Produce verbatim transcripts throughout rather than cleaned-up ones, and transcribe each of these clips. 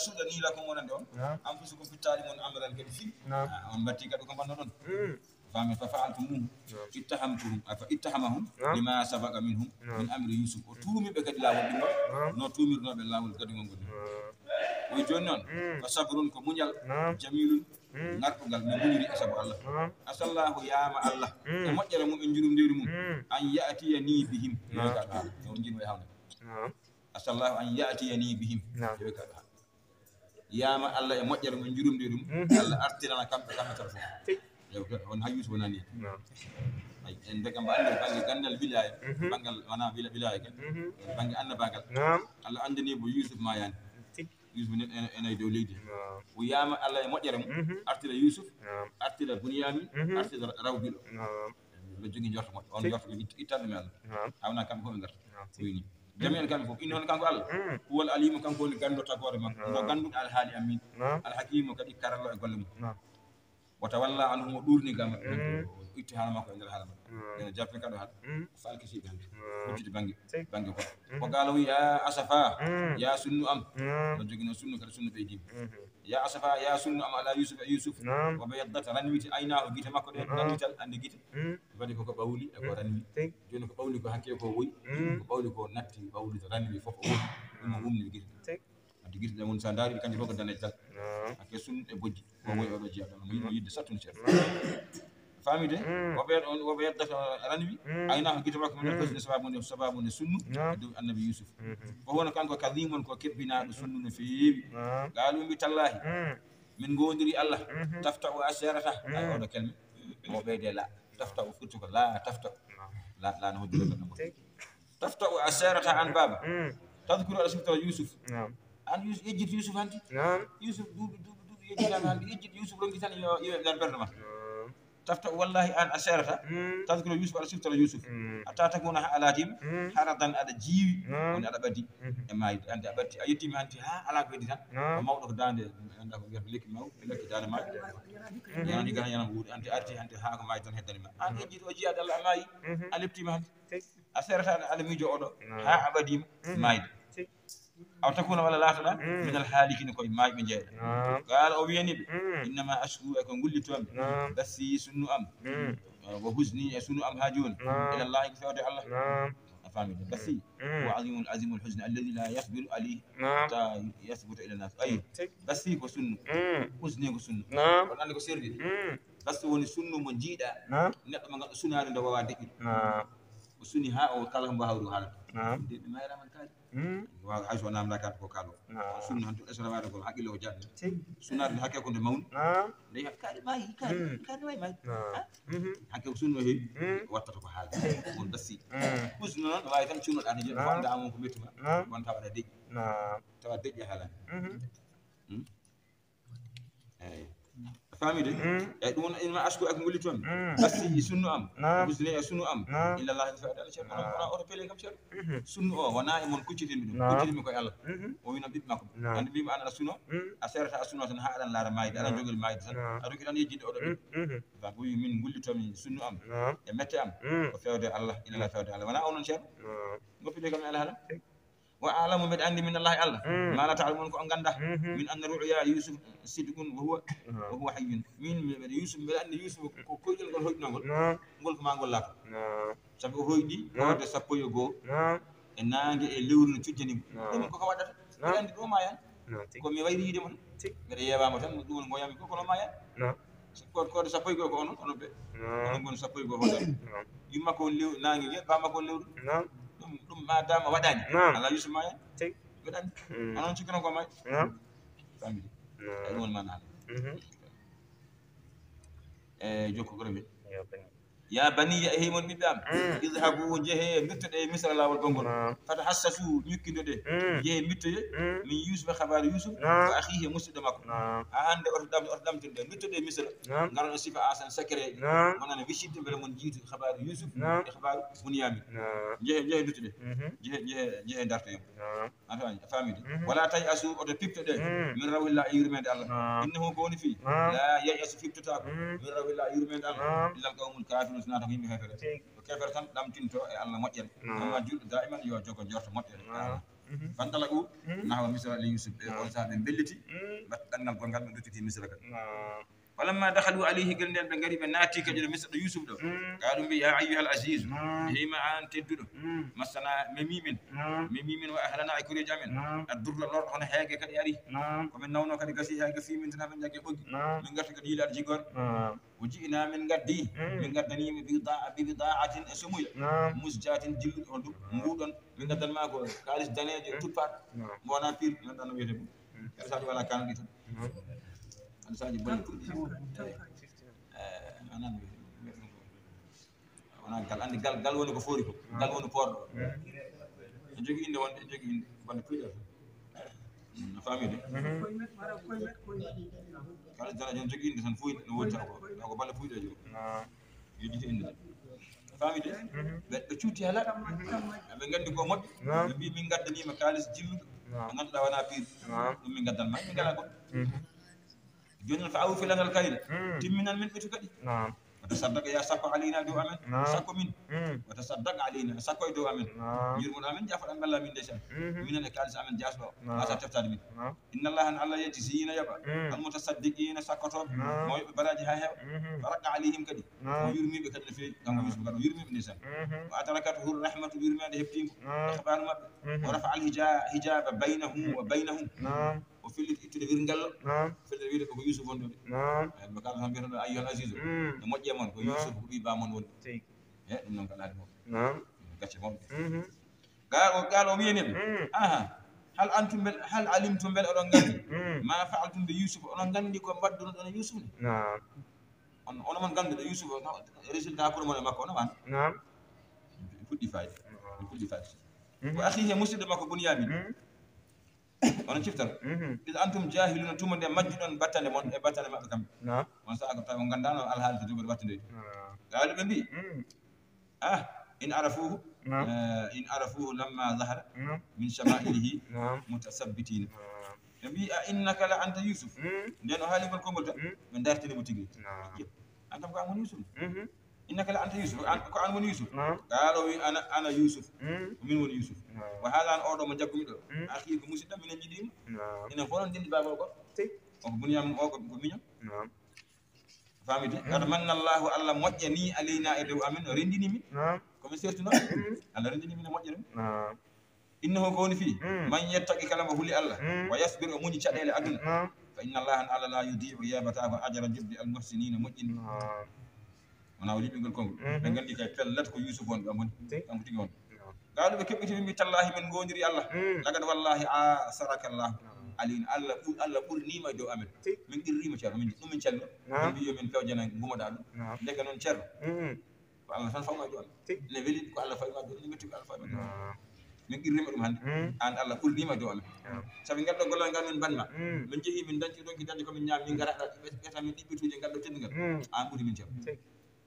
Suɗanii lakum wonande on. Naam. Anfusukum fittaali mon amran kadi fii. Naam. Ah, on mbatti kadi ko mbanno ɗon. Mm. Faami, fa fa'altumuhu. Naam. Ittahamtuhum, ah, fa ittahamahum. Naam. Lima sabaqa minhum. Naam. Min amri Yusuf. O tuumi ɓe kadi laawol ɗimma. Naam. No tuumirnoo ɓe laawol kadi ngol ngol. Naam. O wi jooni noon. Mm. Fa sabrun ko muñal. Naam. Jamilun. Mm. Ngarɗungal no muñiri e sabu Allah. Naam. Asallahu yaama Allah. Mm. E moƴƴere mum e njurumndeeri mum. Mm. An ya'tiyani bihim. Naam. Yo ka ɗo haala. Yo njin way hawna. Naam. Asallahu an ya'tiyani bihim. Naam. Yo ka ɗo haala. Yaama Allah e moƴƴere mum e njurumndeeri mum. Mm. Allah artirana kamɓe, kamɓe tan fof. Tigi. Yo ka, on hay Yusuf wonani. Naam. Ay, en mbiyata mbo anndi bannge ganndal wilaaya. Mhm. Banngal wona wila-, wilaaya kan. Mhm. Bannge annabaagal. Naam. Allah anndini mbo Yusuf maayaani. Tigi. Yusuf ne, ene, ene e dow leydi. Naam. O yaama Allah e moƴƴere mum, mhm, artira Yusuf, naam, artira Bunyamin, mhm, artira rawbiɗo. Naam. Ɓe jogii njorto moƴƴo. On, tigi, njorto ɓe it-, ittan ɗum e Allah. Naam. Hawna kamɓe fof ɓe ngarta. Naam. Ko wini. Jami en kamɓe fof. Inna on kanko Allah. Mm. Huwal alimu, kanko woni ganndo tagoore makko. Naam. Mo gannduɗo alhaali amin. Naam. Alhakimu kadi karallo e golle mum. Naam. Wa tawalla anhum, o ɗuurni gaa maɓɓe. Mm. O itti haala makko e nder haala maɓɓe. Mm. Ene jartini kadi haala. Mm. O faalkiti ɓe hannde. Mm. Hoccude bannge, tigi, bannge goɗɗo. Mm. Wa qaala, o wi, "Ya asafa, mm, ya sunnu am." Mm. No jogino sunnu kadi, sunnu ɓeydiima. Mm. "Ya asafa, ya sunnu am, ala Yusuf, e Yusuf." Naam. Wa bayaddat, ranwiti, aynaahu, gite makko ɗe, naam, ranwital, annde gite. Mm. Waɗi ko ko ɓawli e ko, mm, ranwi. Tigi. Jooni ko ɓawli ko hakke ko woyi. Mm. Ko ɓawli ko natti, ɓawli to ranwi fof o woyi. Ɗum o wumni gite. Tigi. Wadde gite ɗe woni, so a ndaari ɗe, kanƴe fof ko daneeje tal. Naam. Hakke sunnu e bojji. Ko, mm, woyi oɗo jeyaa ɗon, no yiɗno yidde sattude seeɗa. Naam. Faamide? Mm. Woɓe on, woɓe yeddata ranwi. Mm. Aynaahu, gite makko, min, mm, husni, sababu nde, sababu nde sunnu. Naam. E dow annabi Yusuf. Mhm. Ko hono kanko kadimun, ko kebbinaaɗo sunnu no feewi. Naam. Qaalu, mbi, tallaahi. Mm. Min ngoondiri Allah. Mhm. Tafta'u asharata. Mm. Ay, oɗo kelme. Mo ɓeyde la. Tafta'u firti ko la tafta'u. Naam. La, la no hujjata ɗum. Tigi. Tafta'u asharata an baaba. Mm. Tadhkuru, aɗa siftora Yusuf. Naam. An Yus-, yejjit Yusuf hanti. Naam. Yusuf duuɓi, duuɓi, duuɓi yejjitaama hanti. Yejjit Yusuf ronki tan yo, yo nder berde ma. Naam. Tafta'u wallahi an asharata. Mm. Tadhkuru Yusuf, aɗa siftora Yusuf. Mm. Hatta takuna ha a laatiima. Mm. Haradan aɗa jiiwi. Naam. Woni aɗa ɓaddi. Mhm. E maayde. Hanti a ɓaddi. A yettiima hanti ha alaa ko heddi tan. Naam. Ko mawɗo ko daande, annda ko wiyata lekki maw-, lekki daande maayde. Mhm. Yanani gana yanam wuuri. Hanti a arti hanti ha ko maayde tan heddani ma. An, mhm, yejjit o jiyaade Allah a maayi. Mhm. A leptiima hanti. Tigi. A serata aɗa miijo oɗo. Naam. Ha abadima, mhm, maayde. Tigi. Aw takuna walla laatoɗa, mhm, minal haalikina koye maayɓe jeeɗa. Naam. Qaala o wiyani ɓe, mhm, innama ashku e ko ngullitoomi. Naam. Bassi sunnu am. Mhm. Eh, wa husni e sunnu am ha jooni. Naam. Ilallahi ko fewde Allah. Naam. A faami de. Bassi. Mhm. Wa azimul, azimul husni alladhi la yasbiru alayhi, naam, hatta yasbuta ila nas. Ayi. Tigi. Bassi ko sunnu. Mhm. Husni ko sunnu. Naam. Kono andi ko serdi. Mhm. Bassi woni sunnu mo jiiɗa. Naam. Neɗɗo mo ganduɗa sunaade nde wawa deƴƴude. Naam. O suni ha o kala mbo hawru haalata. Naam. Nde ɓe mayra man kaali. Mm. Waaw, hay so wonaa mbaɗa kadi ko kaɗo. Ah. Sunna han tun, est-ce que waɗa ko haqqille o jaɓɓi? Tigi. Sunna ɗum hakke ko nde mawni. Ah. Nde kaɗi maayi, kaɗi, mm, kaɗi wayi maayi. Ah. Ah? Mhm. Hakke ko sunna heewi, mm, wattata ko haali. Tigi. Won dasi. Mm. Husnu noon, no waawi tan cunnoɗaa ne jeɗɗo, ah, wonda amon ko mettuma, ah, wonta waɗa deƴƴi. Ah. Tawa deƴƴi haalani. Mhm. Hmm? Eyi. A faami de? Mm. Eyi, ɗum woni, inma ashku ak ngolli toon. Mm. Basi e sunnu am. Naam. Husni e sunnu am. Naam. Illa Allah, fewde Allah, ceerno. Naam. Kono, kono oto pele kam, ceerno. Mhm. Sunnu o, wonaa e mon kuccitinmi ɗum. Naam. Kuccitinmi ko e Allah. Mhm. O wino ɓiɓɓe makko. Naam. Andi mbimi an aɗa suno, mm, a serata a suno tan haa aɗan laara maayde, aɗan, naam, jogori maayde tan. Naam. A rokki tan yejjinde oɗo ɓiɓɓe. Mhm. Fa ko wi min ngulli toon sunnu am. Naam. E mette am. Mm. Ko fewde Allah, illa Allah, fewde Allah. Wonaa onon, ceerno. Naam. Ngoppide kam e Allah haɗam. Wa a'lamu, mbeɗa anndi min Allah e Allah, mm, ma la ta'lamun, ko on nganndaa. Mhm. Min anna ru'ya Yusuf sidqun wa huwa, aha, wa huwa hayyun. Min mbeɗa Yusuf, mbeɗa anndi Yusuf ko, ko koyɗol ngol hoyɗunoo ngol. Naam. Ngol ko maa ngol laato. Naam. Sabi o hoyɗi, naam, hoyde sappo e goo. Naam. E naange e lewru no cujjani mo. Naam. Ɗum ko ko waɗata. Naam. Mbeɗa anndi ɗum o maayan. Naam, tigi. Ko mi wayri yiide mo tan. Tigi. Mbeɗa yeewa mo tan, ɗum woni ngoyami ko, kono maayan. Naam. Ko, ko sappo e goo ko onon, onon ɓe. Naam. Onon ngoni sappo e goo hoore. Naam. Yumma ko on lew-, naange nge, bamma ko on lewru. Naam. Ɗum, ɗum ma dama waɗaani. Naam. Ala Yusuf maayan. Tigi. Mbeɗa anndi. Mm. Onon cikki noon ko maayi. Naam. Famille. Naam. Ay, ɗum woni maana. Mhm. E jokko ko rewi. Yo, bani. Ya baniya, e hey mon ɓiɓɓe am. Mm. Idhabu, njehee, mbittoɗee Misra laawol gonngol. Naam. Fatahassasu, ñukkindoɗee. Mm. Njehee, mbittoyee. Mm. Min Yusufa, habaaru Yusuf. Naam. Wa akhihi, musidɗo makko. Naam. Haa hannde oto ɗam-, oto ɗamtinɗee. Mbittoɗee Misra. Naam. Ngaron e sifa asan secret. Naam. Wonana wisidde mbele mon njiitu habaaru Yusuf. Naam. E habaaru Bunyamin. Naam. Njehee, njehee, nduttuɗee. Mhm. Njehee, njehee, njehee, ndartoyee. Naam. A faami, a faami de. Mhm. Wala tay'asu, oto piptoɗee. Mm. Min rawhillah, e yurmeende Allah. Naam. Innahu, ko woni fii. Naam. La yay'asu, piptotaako. Mm. Min rawhillah, e yurmeende Allah. Naam. Illa al qawmul kafirun, sinaa tan ko yimɓe heefere. Tigi. Ko keefere tan ɗamtinto e Allah moƴƴere. Naam. Amma julɗo daiman yo jogo njorto moƴƴere. Naam. Mhm. Fantalaqu Mhm. nahwa Misra li Yusuf. Ɓe Naam. on sahaa ɓe mbelliti, Mhm. mbaɗi ɗanngal gonngal, ɓe ndottiti Misra kan. Naam. Falamma dakhalu alayhi, gila nden ɓe ngari, ɓe naati kadi ɗo Misra ɗo Yusuf ɗo. Mhm. Qaalu, ɓe mbi, "Ya ayyuhal azizu, Naam. Hey ma an tedduɗo. Mhm. Massana, memi min. Naam. Memi min wa ahlana e koreeji amen. Naam. Ad-durru, lorɗo hono heege kadi ari. Naam. Ko min nawno kadi gasi, heege fii min tan, haa min jagge ɓoggi. Naam. Min ngarti kadi yiilaade jigoore. Naam. Wa ji'na, min ngaddi, Mm. min ngaddaniima bidaa-, bi bidaatin, e somuya. Naam. Muzjatin, jilluɗo on ɗum, Naam. mbuuɗon, min ngaddan ma ko kaalis daneejo, Mm. tuppaɗo. Naam. Mo wona pir, min ngaddan no wiyete ɗum. Mm. Kaalis aji wala kan ɗi tan. Naam. Kaalis aji bone puɗɗi. Eh, anan wiyete ɗum. Wona gal, anndi gal, gal woni ko foori ko. Naam. Gal woni poorɗo. Mm. En jogi innde wonde, en jogi innde. Bone puɗɗi. A faami de? Mhm. Kala daraja on jogii inde tan fof no woni taw ko, taw ko balle puyɗo e joom. Naam. Yejjiti inde tan. A faami de? Mhm. Ɓe, ɓe cuuti hala. Mhm. Ɓe nganndi ko moƴƴi. Naam. Ɓe mbii, "Min ngaddaniima kaalis jilluɗo." Naam. Mo ngannduɗaa wonaa piir. Naam. Ɗum min ngaddan ma, min ngalaa goɗɗo. Mhm. Jooni noon, fa awfi lana al kayla. Mm. Timminan min ɓetu kadi. Naam. Wa tasaddaq, ya sakko alayna dow amen. Naam. Sakko min. Mm. Wa tasaddaq alayna, sakko e dow amen. Naam. Yurmoɗo amen, jaafoɗo amen, balla min ndeysaan. Mhm. Minen e kaalis amen jaasɗo, Naam. Wasa teftaade min. Naam. Inna Allaha, Alla yetti, ziyina yoɓa. Mm. Al mutasaddiqina, sakkotooɓe. Naam. Mo yoɓɓe baraaji haa heewa. Mhm. Fa raqqa alayhim kadi. Naam. O yurmiiɓe kadi no feewi. Kanko Naam. Yusuf kadi o yurmiiɓe ndeysaan. Mhm. Wa adrakathu rahmatu, yurmeende heɓtiimo. Naam. Akhbaru maɓɓe. Mhm. Wa rafa al hija-, hijaba baynahu wa baynahum. Naam. O felliti ittude wirngallo. Naam. Felliti wiide ko Yusuf woni ɗo de. Naam. Eh, ɓe kala tan mbiyata ɗo, "Ayyuhal azizu." Mm. No moƴƴi e mon, ko Naam. Yusuf, ko ɓii ba mon woni. Tigi. Eh, ɗum noon kala haali mo. Naam. Gacce mawɗe. Mhm. Gaa o, gaa o wiyani ɓe, Mm. "Aha, hal antum bel, hal alimtum bel oɗon nganndi? Mm. Ma fa'altum bi Yusuf, oɗon nganndi ko mbaɗduno ɗon e Yusuf ni?" Naam. On, on mon ngannduɗo Yusuf, no, résultat hakkunde mon e makko, ono wano? Naam. Fuɗɗi fayde. Naam. Fuɗɗi fayde. Mhm. Wa akhihi, musidɗo makko Bunyamin. Mm. Onon ciftoro. Mhm. Id antum jahiluna, tuma nde majjuɗon battane mon e battane maɓɓe kamɓe. Naam. On sa'a ko tawi on nganndaano alhaali to jogoɗo battane. Naam. Gaa ɓe mbii, Mm. Ah, in arafuhu, Naam. Eh, in arafuhu lamma zahara Naam. Min shama'ilihi Naam. Mutasabbitina. Naam. Ɓe mbii, "A innaka la anta Yusuf?" Mm. Nden o haali ngol konngol tan, Mm. ɓe dartini mo tigi. Naam. An kam ko an woni Yusuf? Mhm. Innaka la anta Yusuf, an, ko an woni Yusuf? Naam. Qaala o wi, "Ana, ana Yusuf." Mm. Ko min woni Yusuf. Naam. Wa haala an oɗo mo jaggumi ɗo. Mm. Akhi ko musidɗo, minen njiɗi mo. Naam. Enen fof noon ndenndi baaba o ko. Tigi. O ko Bunyamin o ko, ko miño. Naam. Faamide? Mm. Qad manna Allahu, Allah moƴƴanii alaynaa e dow amen, o renndini min. Naam. Ko min sertuno. Mm. Allah renndini min e moƴƴere mum. Naam. Innahu, ko woni fii, Mm. man yattaqi, kala mo huli Allah, Mm. wa yasbir, o muñi caɗeele aduna. Naam. Fa inna Allaha, Allah laa yudii'u, yeebataa ko, ajra, joɓdi, al muhsiniina, moƴƴinɓe. Naam. Wonaa o liɓingol konngol. Mhm. Ɓe nganndi kay pellet ko Yuusuf woni ɗo woni. Tigi. Kanko tigi woni. Naam. Qaalu, ɓe keɓɓiti min mbi, "Tallaahi, min ngoondirii Allah. Mm. Laqad wallaahi aasaraka Allah. Naam. Alin Allah ɓur-, Allah ɓurniima e dow amen." Tigi. Min qirriima ceerno, min ɗum min calno. Naam. Min mbi yo min pewjana ngumoɗaa ɗum. Naam. Ndeke noon ceerno. Mm. Ko Allah tan fawma e dow amen. Tigi. Ne weli ko Allah fawma e dow, ne metti ko Allah fawma e dow. Naam. Min qirriima ɗum hannde. Mm. Aan Allah ɓurniima e dow amen. Naam. Sabi ngal ɗo gollal ngal min mbaɗma. Mm. Min njehi min dañci ɗon ki dañci ko min ñaami, min ngara ɓe-, ɓeta min ɗiɓɓituuji ngal ɗo teddungal. Mm. Aan ɓuri min ceerno. Tigi.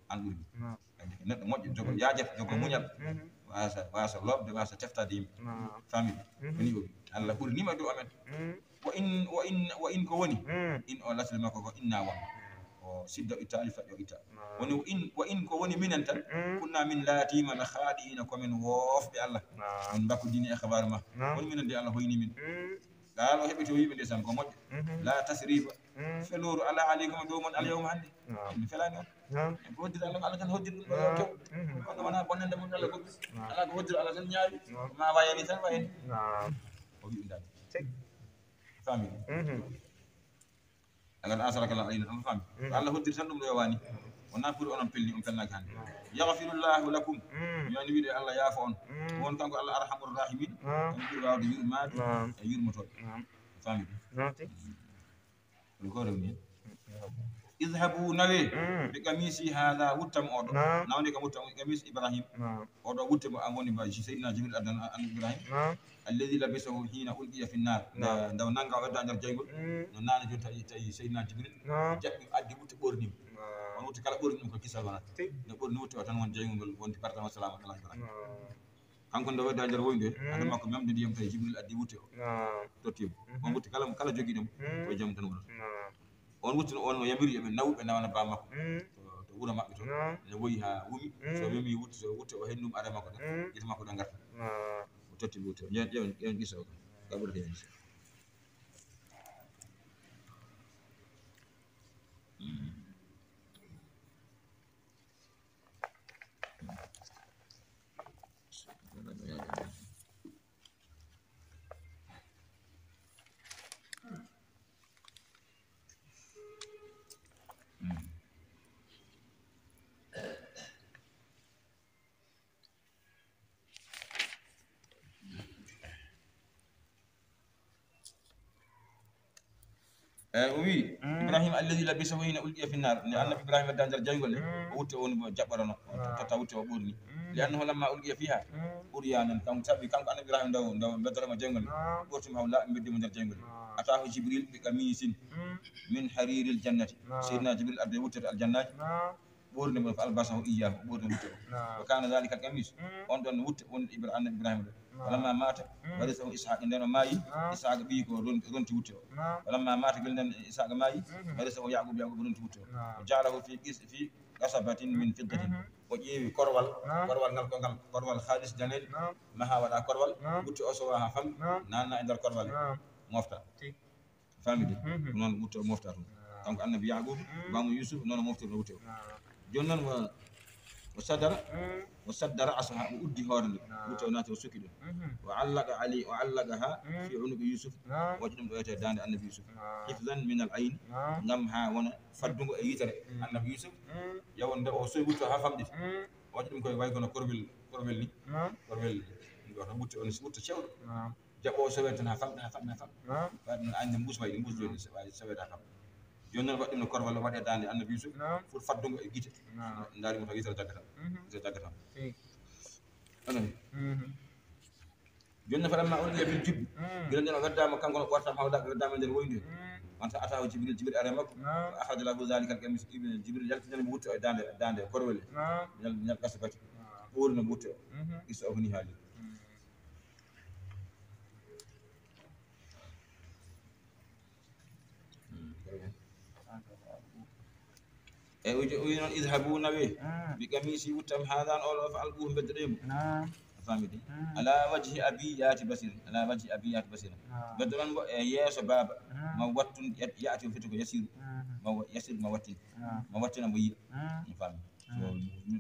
Aan ɓuri min. Naam. Kadi ko neɗɗo moƴƴo, jogo yaajata, jogo Mm. muñal. Mhm. Waasa, waasa looɓde, waasa teftaade yimɓe. Naam. Faamide? Mhm. Woni o, Allah ɓurniima dow amen. Mm. Wa in, wa in, wa in ko woni? Mm. In o lasli makko ko inna won. Mm. O sidda itta, alif o itta. Naam. Woni wa in, wa in ko woni minen tan, Mm. kunna min laatiima la khaadiina, ko min woofɓe Allah. Naam. Min mbakkudini e khabaaru ma. Naam. Woni minen de Allah hoyni min. Mm. Gaa o heɓi to wiɓe ndeysaan ko moƴƴo. Mhm. La tasriba. Mm. Feloru ala aleykum dow mon al yawma hannde. Naam. Mi felaani on. Naam. En ko hoddiri Allah, Allah tan hoddiri ɗum ɗo yo kew. Mhm. Kono wonaa bonnande mon Allah goɗɗum. Naam. Alaa ko hoddiri Allah tan ñaawi. Naam. Ma wayani tan wayani. Naam. O wi'i ɗum daal. Tigi. Faami? Mhm. Laqad aasaraka Allaahu alaynaa, on faami? Mm. Ko Allah hoddiri tan ɗum ɗo yowaani. Wonaa pour onon pelni, on pelnaaki hannde. Mm. Yaghfirullaahu lakum. Mm. Yo ni wiide Allah yaafo on. Mm. Won kanko Allah arhamur rahimin. Mm. Kanko ɓuri waawde yurmaade Mm. e yurmotooɓe. Mm. Faami? Mm. Ko ko rewni en. Mm. Idhabu, nawe. Mm. Bi qamisi haadha, wuttam oɗo. Mm. Nawde kam wuttam, qamis Ibrahim. Mm. Oɗo wutte mo an woni ba Seydina Jibril addan an Ibrahim. Naam. Alladhi labisahu hina ulqiya fi nnar. Naam. Nde, nde o nanga o hedda nder jayngol. Mm. No nane joni tawi, tawi Seydina Jibril. Naam. Jaɓɓi addi wutte ɓorni mo. Naam. On wutte kala ɓorni ɗum ko kisal wonata. Tigi. Nde ɓorni wutte o tan won jayngol ngol wonti barka wa salama ala Ibrahim. Naam. Kanko nde o hedda nder woynde, Mm. ande makko memde ndiyam tawi Jibril addi wutte o. Naam. Totti mo. Mhm. On wutte kala, kala jogi ɗum, Mm. ko jam tan wonata. Naam. On wutte no, on no yamiri yo ɓe nawu, ɓe nawana ba makko. Mm. To, to wuro maɓɓe to. Naam. Ne woyi haa wumi. Mm. So memi wutte, so wutte o hen ɗum ara makko tan. Mm. Gite makko ɗe ngarta. Naam. Totti wutte o. Ƴeewen, ƴeewen, ƴeewen qissa o kam. Ka ɓurata ƴeewen. Eyi, o wii, "Ibrahima alladi labisahu hina ulqiya fi nnar." Nde annabi Ibrahima hedda nder jayngol, e o wutte o woni mo jaɓɓorano, o totta wutte o ɓorni. "Li annahu lamma ulqiya fiha uryanan." Kanko sabi, kanko annabi Ibrahima ndaw, ndaw beddorema jayngol, ɓortima haw laaɓi, beddimo nder jayngol. "Atahu Jibril bi qamisin min hariril jannati." Seydina Jibril arde wutte to aljannaji. Ɓorni mo, fa albasahu iyyahu, ɓorni wutte o. Wa kana dhalika al-qamis, on ɗon wutte woni Ibra-, annabi Ibrahima ɗo. Wa lamma mata warisahu Ishaq, nden o maayi, Ishaq ɓiyi ko ron-, ronti wutte o. Wa lamma mata, gila nden Ishaq maayi, warisahu Yaqub, Yaqub ronti wutte o. Wa ja'alahu fi qis-, fi qasabatin min fiddatin. O ƴeewi korwal, korwal ngal ko ngal, korwal haalis danel, maha waɗa korwal, wutte o sowa ha fam, nanna e nder korwal, mofta. Famide? Ɗum noon wutte o mofta toon. Kanko annabi Yaqub, baamu Yusuf, noon o moftirno wutte o. Jooni noon wa, wa sadara, wa saddara asaha, o uddi hoore nde. Wutte o naati, o sukki ɗum. Wa allaqa ali, wa allaqaha fi unuqi Yusuf. Waɗi ɗum ɗo wiyetee daande annabi Yusuf. Hifzan min al ayn, ngam haa wona faddungo e yitere. Annabi Yusuf, yawo nde o sowi wutte o haa famɗiti. Waɗi ɗum koye way kono korwel, korwel ni. Korwel, ɗum ɗo tan wutte on, wutte cewɗo. Jaɓoowo sowete tan haa famɗa, haa famɗa, haa famɗa. Naam. Waɗi noon, añde mbuus waɗi, mbuus jooni, so waɗi sowete haa famɗa. Jooni noon waɗi ɗum no korwal, waɗe daande annabi Yusuf, naam, foti faddungo e gite. Naam. Ndaari mo tan, yitere jaggata. Mhm. Yitere jaggata. Eyi. Anani. Mhm. Jooni noon, falamma ulqiya fil jubbi. Mm. Gila nden o weddaama, kanko no ɓortaama, hawlaaka weddaama e nder woyndi. Mm. Wonta ataahu Jibril, Jibril ari e makko. Naam. Fa akhraja lahu dhalika al-qamis, Jibril yaltinani mo wutte o e daande, daande korwel. Naam. Minal, minal qasabati. Naam. Ɓoorni mo wutte o. Mhm. Qissa o ko ni haali. Mm. E o wi noon, "Idhabu, nawe, bi qamisi, wuttam, hadan, oɗo, fa alquhu, beddoɗen mo." A famidi? Ala wajhi abi yati basir, ala wajhi abi yati basir. Beddoɗon mo e yeeso baaba, ma wattun, ya-, yati o fiti ko yasiru. Ma wa-, yasir, ma wattin. Ma wattina mo yiya. A fami? So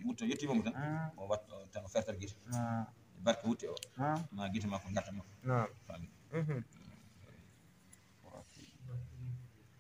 wutto yettima mo tan, o wat-, o tan o fertal gite. Barke wutte o. Naam. Ma gite makko ngarta makko. Naam. Fami? Mhm.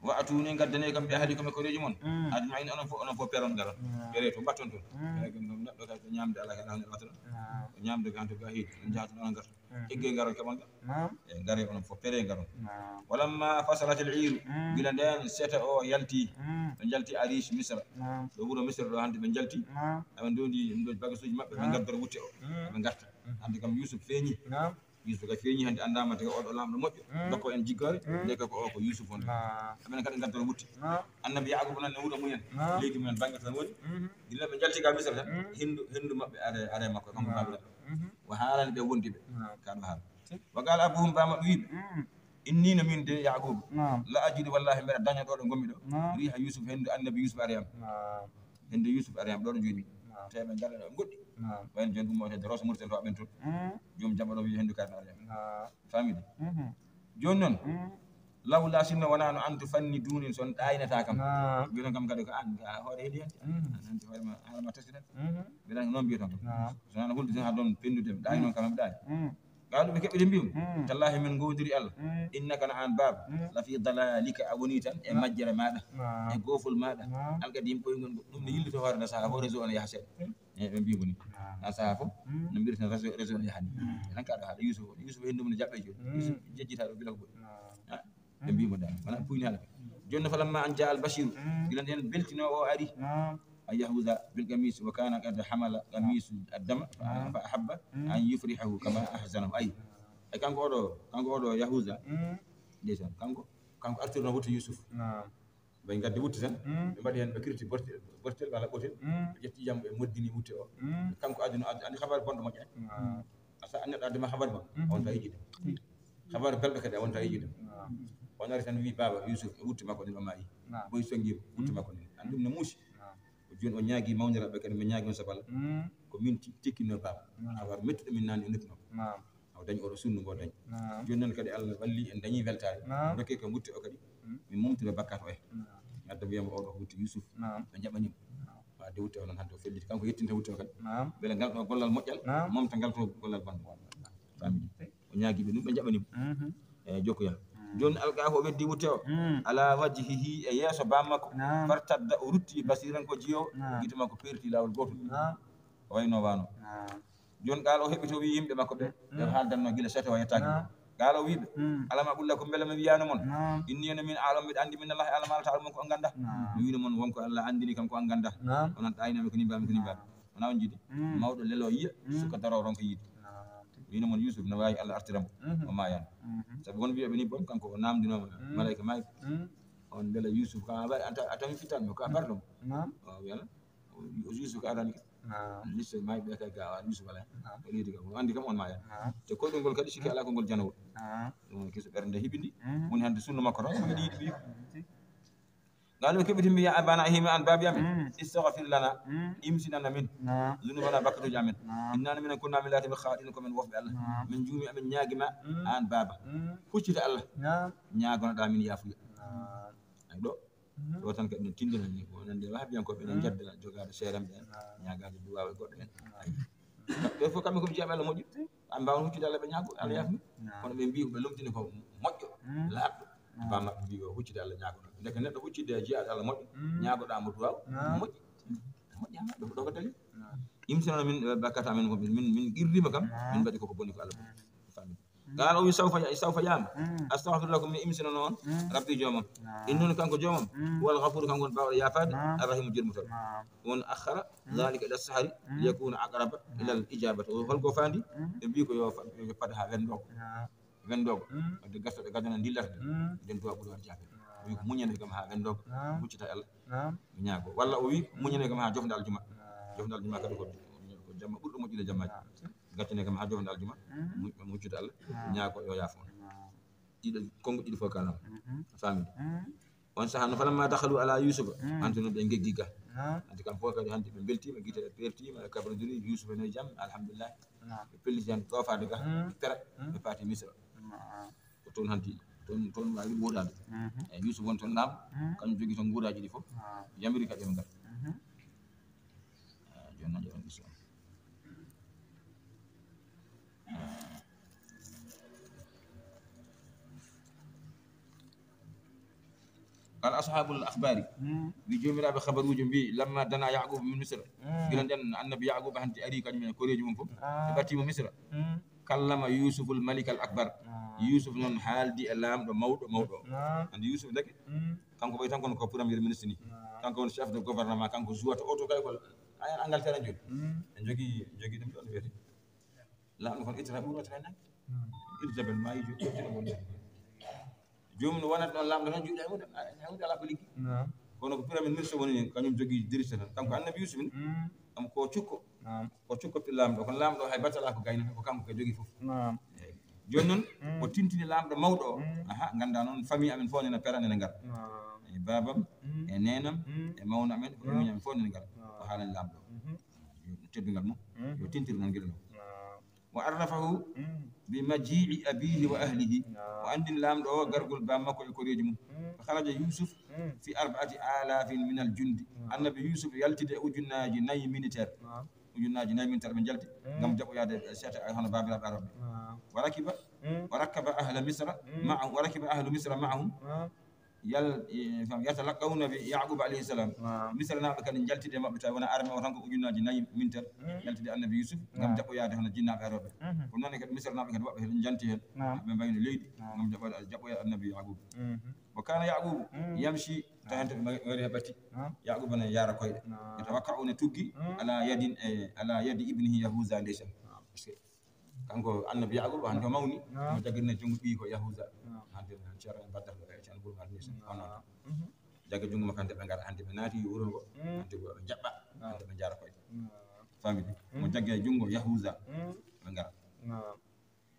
Wa atuni, ngaddane kam, bi ahlikum, e koreeji mon. Mm. Ajma'in, onon fof, onon fof peron ngaron. Naam. Pere to mbatton ton. Mm. Pere kam ɗum neɗɗo kadi ko ñamde ala kala hande wata ɗon. Naam. Ko ñamde ganto ga heedi, on jahata on ngarta. Mm. Egge ngaron keɓon ga. Naam. E ngare onon fof pere ngaron. Naam. Walamma fasalat al iru, mm, gila nden seta o yalti. Mm. Ɓe njalti Arish Misra. Naam. Ɗo wuro Misra ɗo hande ɓe njalti. Naam. Aɓe ndondi ɗum ɗo bagasuji maɓɓe, ɓe ngaddora wutte o. Mm. Ɓe ngarta. Mm. Hande kam Yusuf feeñi. Naam. Yusuf ka feeñi hande, anndama taga oɗo laamɗo moƴƴo. Mm. Dokko en jiggoore, mm, nde ko o ko Yusuf on. Naam. Kamɓe kadi ngaddora wutte. Naam. Annabi Yaqub nan ne wuro mumen. Naam. Leydi mumen bannge tan woni. Mhm. Gila ɓe njalti ka Misra tan, mm, hendu, hendu maɓɓe are, are makko, kanko, naam, baabiraɗo. Mhm. O haalani ɓe wondi ɓe. Naam. Ka ɗo haala. Wa qala abuhum, baa maɓɓe wiɓe, mm, inni, no min de Yaqub, naam, la ajidu, wallahi mbeɗa daña ɗo ɗo ngonmi ɗo. Naam. Riha Yusuf, hendu annabi Yusuf are am. Naam. Hende Yusuf ari am ɗo ɗo jooni. Naam. Tawi ɓe ngaɗa ɗo goɗɗi. Naam. Wayen jooni ɗum o hedde Rosso Mauritanie to aɓen toon. Mm. Joom jaɓa ɗo wiya hendu kaari no ari am. Naam. Famidi? Mhm. Jooni noon, mm, lawla sinno wonaa no an tufanniduni, so on ɗaynata kam. Naam. Mbiɗon kam kadi ko an, a hoore heedi hen. Mm. An hannde hoore ma, haala ma teskitata. Mhm. Mbiɗon noon mbiyata kam. Naam. So wonaa no hulde tan haa ɗon pennude, ɗaay noon kam, ɗaay. Mm. Qaalu, ɓe keɓɓiti mbi'um, mm, tallahi, min ngowndiri Allah. Mm. Innaka, no aan baaba, mm, la fi dalalika, a woni tan e, naam, majjere maaɗa, naam, e goofol maaɗa. Naam. Alqadim, ɓoyngol ngol. Ɗum ne yillito hoore nde sahaa fof, réseau o ne yaha seeɗa. Mm. E, ɓe mbi'i mo ni. Naam. Ha sahaa fof, mm, no mbiyeten réseau, réseau o ne yaha ni. Mm. Tan ka ɗo haala Yusuf, Yusuf henndu mum ne jaɓɓe jooni. Mm. Yusuf jejjita ɗo gila ko ɓuri. Naam. Ha? Ɓe mbi'i mo dal. Wona puyni haala. Jooni falamma an jaa al bashiru. Mm. Gila nden beltinoowo o ari. Naam. An Yahuza bil qamis wa kana qad hamala qamisu ad-dam fa, naam, fa ahabba, mm, an yufrihahu kama ahzanahu. Ay. E kanko oɗo, kanko oɗo Yahuza. Mm. Ndeysaan, kanko, kanko artirno wutte Yusuf. Naam. Ɓe ngaddi wutte tan, mm, ɓe mbaɗi hen, ɓe kirti bortel, bortel walla ɓotel, mm, ɓe ƴetti ƴam, ɓe moddini wutte o. Mm. Kanko adduno, addu, andi habaru bonɗo moƴƴa. Naam. A sa, neɗɗo adduma habaru bonɗo, mm, a wonta yiɗde. Mm. Habaru belɗo kadi, a wonta yiɗde. Naam. O nari tan wi, "Baaba Yusuf, e wutte makko ndin o maayi." Naam. Boy songi wutte, mm, makko ndin. An ɗum ne muusi. Naam. Ko jooni o ñaagi mawniraaɓe kadi, mi ñaagi on sabal. Mm. Ko min ti-, tikkinno baaba. Naam. Habaru mettuɗo min nani e noppi makko. Naam. O dañi oɗo sunnu ngo dañi. Naam. Jooni noon kadi Allah walli en dañi weltaare. Naam. Dokke ko wutte o kadi. Mm. Min mumtira bakkat o en. Naam. Adda wiyama oɗo wutte Yusuf. Naam. Ɓe jaɓanimo. Naam. Wa de wutte o noon hande o felliti. Kanko yettinta wutte o kadi. Naam. Beele ngal ɗo gollal moƴƴal, naam, momta ngal to gollal bongal. Famille. O ñaagi ɓe ɗum ɓe jaɓanimo. Mhm. E jokkoya. Mm. Jooni alqaahu o weddi wutte o. Mm. Ala wajhihi e yeeso bam makko. Naam. Fartadda o rutti basiran ko jiyo. Naam. Gite makko perti lawol gotol. Naam. O wayno wano. Naam. Jooni qaala o heɓi to wi yimɓe makko ɓe, ɓe, mm, haaldanno gila sete o yettaaki. Naam. Qaala o wi ɓe, mm, alam aqul lakum, mbele mi wiyaano mon? Naam. Inni ene min aalam, mbiɗa anndi min Allah e Allah maalata almon ko on ngannda. Naam. Mi wiino mon wonko Allah anndini kam ko on ngannda. Naam. Onon ɗaynami ko nimbaami ko nimbaami. Naam. Wona on jiidi. Mm. Mawɗo lelo yiya, mm, suka daro ronka yiide. Naam. Wiino mon Yusuf no waawi Allah artira mo. Mhm. O maayaano. Mhm. Sabu won wiyaɓe ni bon kanko o naamndinooma, mm, malayka maayi. Mm. On mbele Yusuf kam a waɗi a tawi fittanmi ko a barɗo mo. Naam. O wiyana. O Yuusufa ka adani kam. Naam. Liste maayi ɓe kay ga Yuusufa ala. Naam. O leydi kam. O anndi kam on maaya. Naam. Te koyɗol ngol kadi sikki alaa ko ngol janawol. Naam. Ɗum woni kiso ɓernde hiɓindi. Mm. Woni hannde sunna makko tan, ko yiɗi yiɗi ɓiyi. Mm. Qaalu keɓiti mbi ya abana himi an baabi amen. Mm. Istagfir lana. Mm. Imsinana min. Naam. Zunubana bakatuji amen. Naam. Innana minen kunna min laati ɓe khaaɗin ko men wofɓe Allah. Naam. Min juumi amin ñaagima, mm, an baaba. Mm. Huccita Allah. Naam. Ñaagonoɗa min yaafuya. Naam. Ay ɗo. Mhm. Ɗo tan kadi no tindina ni, ko nande wahabiyankooɓe enen, mhm, njedda jogaade seeramɓe en, ah, ñaagaade duwaaw e goɗɗo en. Ah. Ɓe fof kamɓe ko ɓe jeyaɓe Allah moƴƴi. An mbaawa huccude Allah ɓe ñaago, Allah, mhm, yaafni. Ah. Kono ɓe mbii ko ɓe lomtini ko moƴƴo, mhm, laaɓɗo. Ah. Baa maɓɓe mbii o huccude Allah ñaagoɗo. Ndeke neɗɗo huccude e jeyaade Allah moƴƴo, mhm, ñaagoɗa mo duwaaw, ah, moƴƴi. Moƴƴi, ah, ɗo, ɗo ko dalil. Ah. Imsinana min, eh, bakkata amen ko min, min, min qirrima kam, ah, min mbaɗi koko boni ko Allah boni. Ah. Famille. Qaala o wi sawfa ya-, sawfa yaama. Mm. Astagfiru lakum, mi imsinono on, mm, Rabbi joomam. Naam. Innani kanko joomam, mm, huwal ghafuuru, kanko woni baawɗo yaafaade, naam, arrahiimu, jurmotooɗo. Naam. Won akhara, mm, dhalika ila sahari, mm, liyakuna aqraba, naam, ilal ijabati. O holko faandi? Mm. Ɓe mbii ko yo fa-, yo paɗ haa wendoogo. Naam. Wendoogo. Mm. Wadde gasa ɗo gadana ndillata de. Mm. Den duwa ɓuri waɗ jaafe. Naam. O wi ko muñane kam haa wendoogo. Naam. Huccita Allah. Naam. Mi ñaago. Walla o wi muñane kam haa jofnde aljuma. Naam. Jofnde aljuma kadi ko, ko jamma ɓurɗo moƴƴude jammaaji. Naam. Gaccane kam haa jofnde aljuma, mhm, mu-, muccude Allah, ah, ñaago yo yaafo on. Ah. Ɗiɗo, konngo ɗiɗi fof kalam. Mhm. A faamii? Mhm. On sahaa no falamma dakhalu ala Yusufa, mhm, hanti no ɓe ngeggi ga. Ah. Hanti kam fof kadi hanti ɓe mbeltiima, gite ɗe pertiima, e kabana duni, Yusufa no e jam, alhamdulillah. Ah. Ɓe pelliti tan ɗoofaade ga, mhm, ɓe pera, mhm, ɓe paati Misra. Ah. Ko toon hanti, toon, toon waawi woodaade. Mhm. Eyi, Yusufa woni toon laamɗo, mhm, kañum jogii toon nguuraaji ɗi fof. Ah. Yamiri kadi ɓe ngara. Mhm. Ah, jooni noon ƴeewen ɓiso on. Qala ashabul akhbari, mm, wi joomiraaɓe habaruuji mbi, lamma dana Yaquba min Misra, mm, gila nden annabi Yaquba hanti ari kañum e koreeji mum fof, ah, ɓe ɓattiimo Misra. Mm. Kallama Yusuful Malik al Akbar. Ah. Yusuf noon haaldi e laamɗo mawɗo mawɗo o. Ah. Anndi Yusuf ndeke, mm, kanko ɓay tan kono ko premier ministre ni. Ah. Kanko woni chef de gouvernement, kanko jouata auto kay ko ayan Angleterre en jooni. Mm. En jogii, jogii ɗum ɗoon wiyete. Laamɗo kon ittata ɓuuri wattata nayi. Mm. Ittata ben maayi jooni, ittata woni. Joomum no wonata ɗoon laamɗo tan juuɗe e mum, a, hewde alaa ko liggi. Naam. Kono ko premier ministre woni ni, kañum jogii diriste tan. Kanko annabi Yusuf ni, mm, am ko cukko. Naam. Ko cukko pi laamɗo. Kono laamɗo hay battala ko gaynata, ko kanko kay jogii fof. Naam. Eyi. Jooni noon, mm, o tintini laamɗo mawɗo o. Mm. Aha, nganndaa noon, famille amen fof nena pera, nena ngara. Naam. E baabam, mm, e neenam, mm, e mawna amen, ko, naam, famille amen fof nena ngara. Naam. Ko haalani laamɗo o. Mhm. Teddungal mum, mm, yo tintir noon gila noon. Naam. Wa arrafahu, mm, bi maji'i abihi wa ahlihi. Naam. O anndini laamɗo o gargol baam makko e koreeji mum. Mm. Fa kharaja Yusuf, mm, fi arba'ati alafin min al jundi. Naam. Annabi Yusuf yaltide e ujunnaaji nayi militaire. Naam. Ujunnaaji nayi militaire ɓe njalti, mm, ngam jaɓoyaade seeta ay hono baabiraaɓe arabɓe. Naam. Wa rakiba, mm, wa rakkaba ahla Misra, mm, ma'ahu, wa rakiba ahlu Misra ma'ahum. Naam. Yal-, e, fam-, yatalaqqawna bi Yaquba alayhi salam. Naam. Misranaaɓe kadi njaltide e maɓɓe, tawi wona armée o tan ko ujunnaaji nayi militaire, mm, yaltide annabi Yusuf ngam, naam, jaɓoyaade hono jinnaaɓe e rewɓe. Mhm. Ko noon kadi Misranaaɓe kadi woɓɓe heen njanti heen. Naam. Ɓe mbayno leydi, naam, ngam jaɓoyaade, jaɓoyaade annabi Yaquba. Mhm. Wa kana Yaqubu, mm, yamshi, naam, tawi heen to ɓe ngari he batti. Naam. Yaquba ne yaara koyɗe. Naam. Yatawakka'u ne tuggi, mm, ala yadin, e, ala yadi ibnihi Yahuza, ndeysaan. Naam. Parce que kanko annabi Yaquba, hannde o mawni, naam, mo jaggirne junngo ɓiyi ko Yahuza. Naam. Hannde ceerno en Baddah, e ceerno Bourhane ni, naam, on noon. Mhm. Jagga junngo makko, hannde ɓe ngara, hannde ɓe naati wuuro ngo, mm, hannde ko ɓe njaɓɓa, naam, hannde ɓe njaara koyɗe. Naam. Famidi. Mo, mm, jagge junngo Yahuza, mm, ɓe ngara. Naam.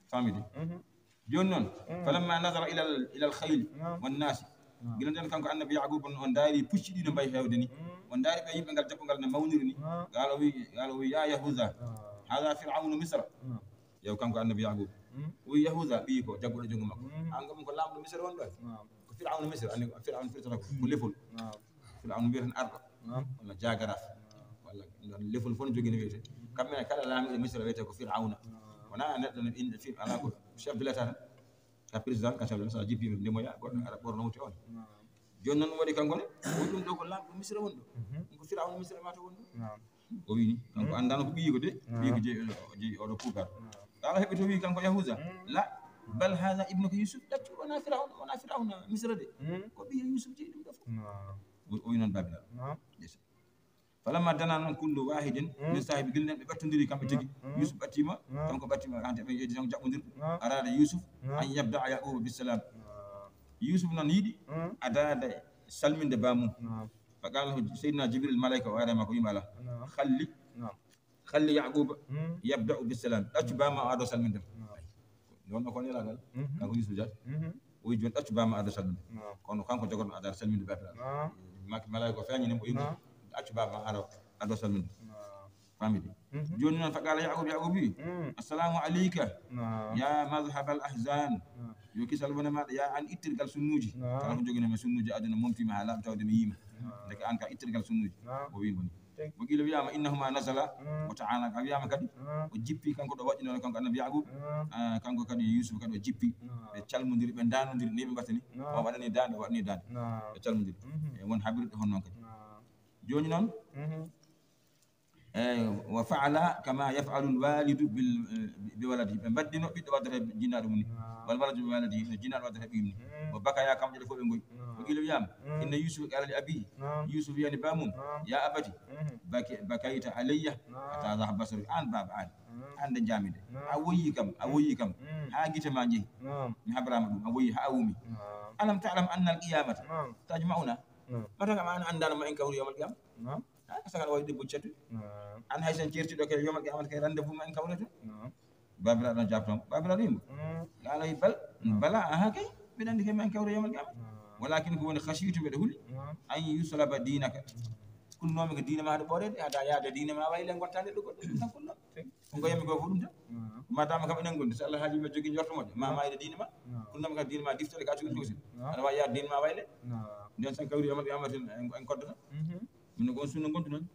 Famidi. Mhm. Jooni noon, mm, falamma nazara ilal, ilal khayli, naam, wan nasi. Naam. Gila nden kanko annabi Yaquba on, on ndaari pucci ɗi no mbayi heewde ni. Mm. On ndaari ɓe yimɓe ngal jaɓɓo ngal no mawniri ni. Naam. Gal o wi, gal o wi, ya Yahuza, naam, hada Fir'aunu Misra. Naam. Yew kanko annabi Yaquba. O wi Yahuda, ɓiyi ko jagguɗo junngo makko. An kam ko laamɗo Misra won ɗon. Ko Firawna Misra, anndi ko Firawna firtata ko, ko lefol. Firawna mbiyata tan arɗo. Walla jaagaraaf. Walla ɗon lefol fof no jogii no wiyetee. Kamɓe ne kala laamiiɗo Misra wiyetee ko Firawna. Wonaa neɗɗo no innde fi-, alaa ko chef de l'État tan. Ka président, ka chef de l'État, so a jippii ɓe ndemoya, goɗɗo ara ɓorno wutte on. Jooni noon waɗi kanko ne, o wi ɗum ɗo ko laamɗo Misra won ɗo. Ɗum ko Firawna Misra mata won ɗo. O wi ni, kanko anndaano ko ɓiyi ko de, ɓiyi ko jeyi, jeyi oɗo puukar. Kala heɓi to wi kanko Yahuda, la, bal hada ibnuka Yusuf, ɗaccu wona Firawna, wona Firawna Misra de. Ko ɓiya Yusuf jeyi ɗum ɗo fof. O, o wi noon Babilon. Falamma dana noon kullu wahidin min sahibi, gila nen ɓe ɓattondiri kamɓe tigi. Yusuf ɓattima, kanko ɓattima, hande ɓe yeedi tan jaɓɓondir. Arada Yusuf an yabda Yaquba bisalam. Yusuf noon yiɗi adaade salminde bamum. Fa qala lahu Seydina Jibril, malayka o ari e makko, wima ala. Khalli, khalli Yaquba yabda'u bisalam. Ɗaccu bama o ado salminde. Ɗon ɗo ko nelagal. Kanko Yusuf Dia. O wi jooni ɗaccu bama ado salminde. Kono kanko jogorno adaade salminde baabiraɗo. Mak-, malayka o feeñani mo, o wi mo, ɗaccu bama ado, ado salminde. Famidi. Jooni noon fa qala Yaqub, Yaqub wi, assalamu alayka ya madhhab al ahzan. Yo kisal wone maɗa, ya an ittirgal sunnuji. Kala ko jogino mi sunnuji aduna momtima ha laaɓi tawde mi yima. Ndeke an ka ittirgal sunnuji. O wi mo ni. Wa qila wiyama innahuma nazala wa ta'ala, a wiyama kadi o jippi kanko ɗo waɗɗinoɗo kanko annabi Yaqub. Ah, kanko kadi Yusuf kadi o jippi. Ɓe calmodiri, ɓe danodiri ni ɓe mbattani. O waɗani dande, o waɗani dande. Ɓe calmodiri. E won habirde honno kadi. Jooni noon, eh, wa fa'ala kama yaf'alu al walidu bil, eh, bi waladihi. Ɓe mbaɗɗino ɓiɗɗo waddata jinnaaɗo mum ni. Wal waladu bi waladihi, no jinnaaɗo waddata ɓiyum ni. Wa bakaya, kamɓe ɗiɗo fof ɓe ngoyi. Wa qila wiyama inna Yusuf qala li abihi. Yusuf wiyani bamum, ya abati, baki-, bakayta alayya hatta dhahaba basari. An baba an, an nde jami nde, a woyi kam, a woyi kam ha gite ma jeehi. Mi habrama ɗum, a woyi ha a wumi. Alam ta'lam anna al qiyamata tajma'una. Mata kam an anndano ma en kawri yawmal qiyama. Ha, sagal wawi debbo catu. An hay sen certiɗo kay yawmal qiyamata kay rendez-vous ma en kawrete. Babiraɗo no jabto, babiraɗo yimɓe. Qala bal, bala, aha kay, mbiɗa anndi kay ma en kawri yawmal qiyama. Walakin ko woni khashitu, mbeɗa huli an yuslaba dinaka. Kulnomi ko diina ma haɗa ɓoorede, haɗa yaade diina ma wayle, gontande ɗo goɗɗo ɗum tan kulnomi. Ko ngoyami ko fof ɗum tan. Madama kam enen gondi, so Allah haaji ma jogui jorto moƴƴo, ma mayde diina ma. Kulnomi kam diina ma diftere ka cukalel cukalel. Aɗa wawi yaade diina ma wayle. Nden sen kawri yawmal qiyamata en, en koddata. Min ko on sunna gontu noon.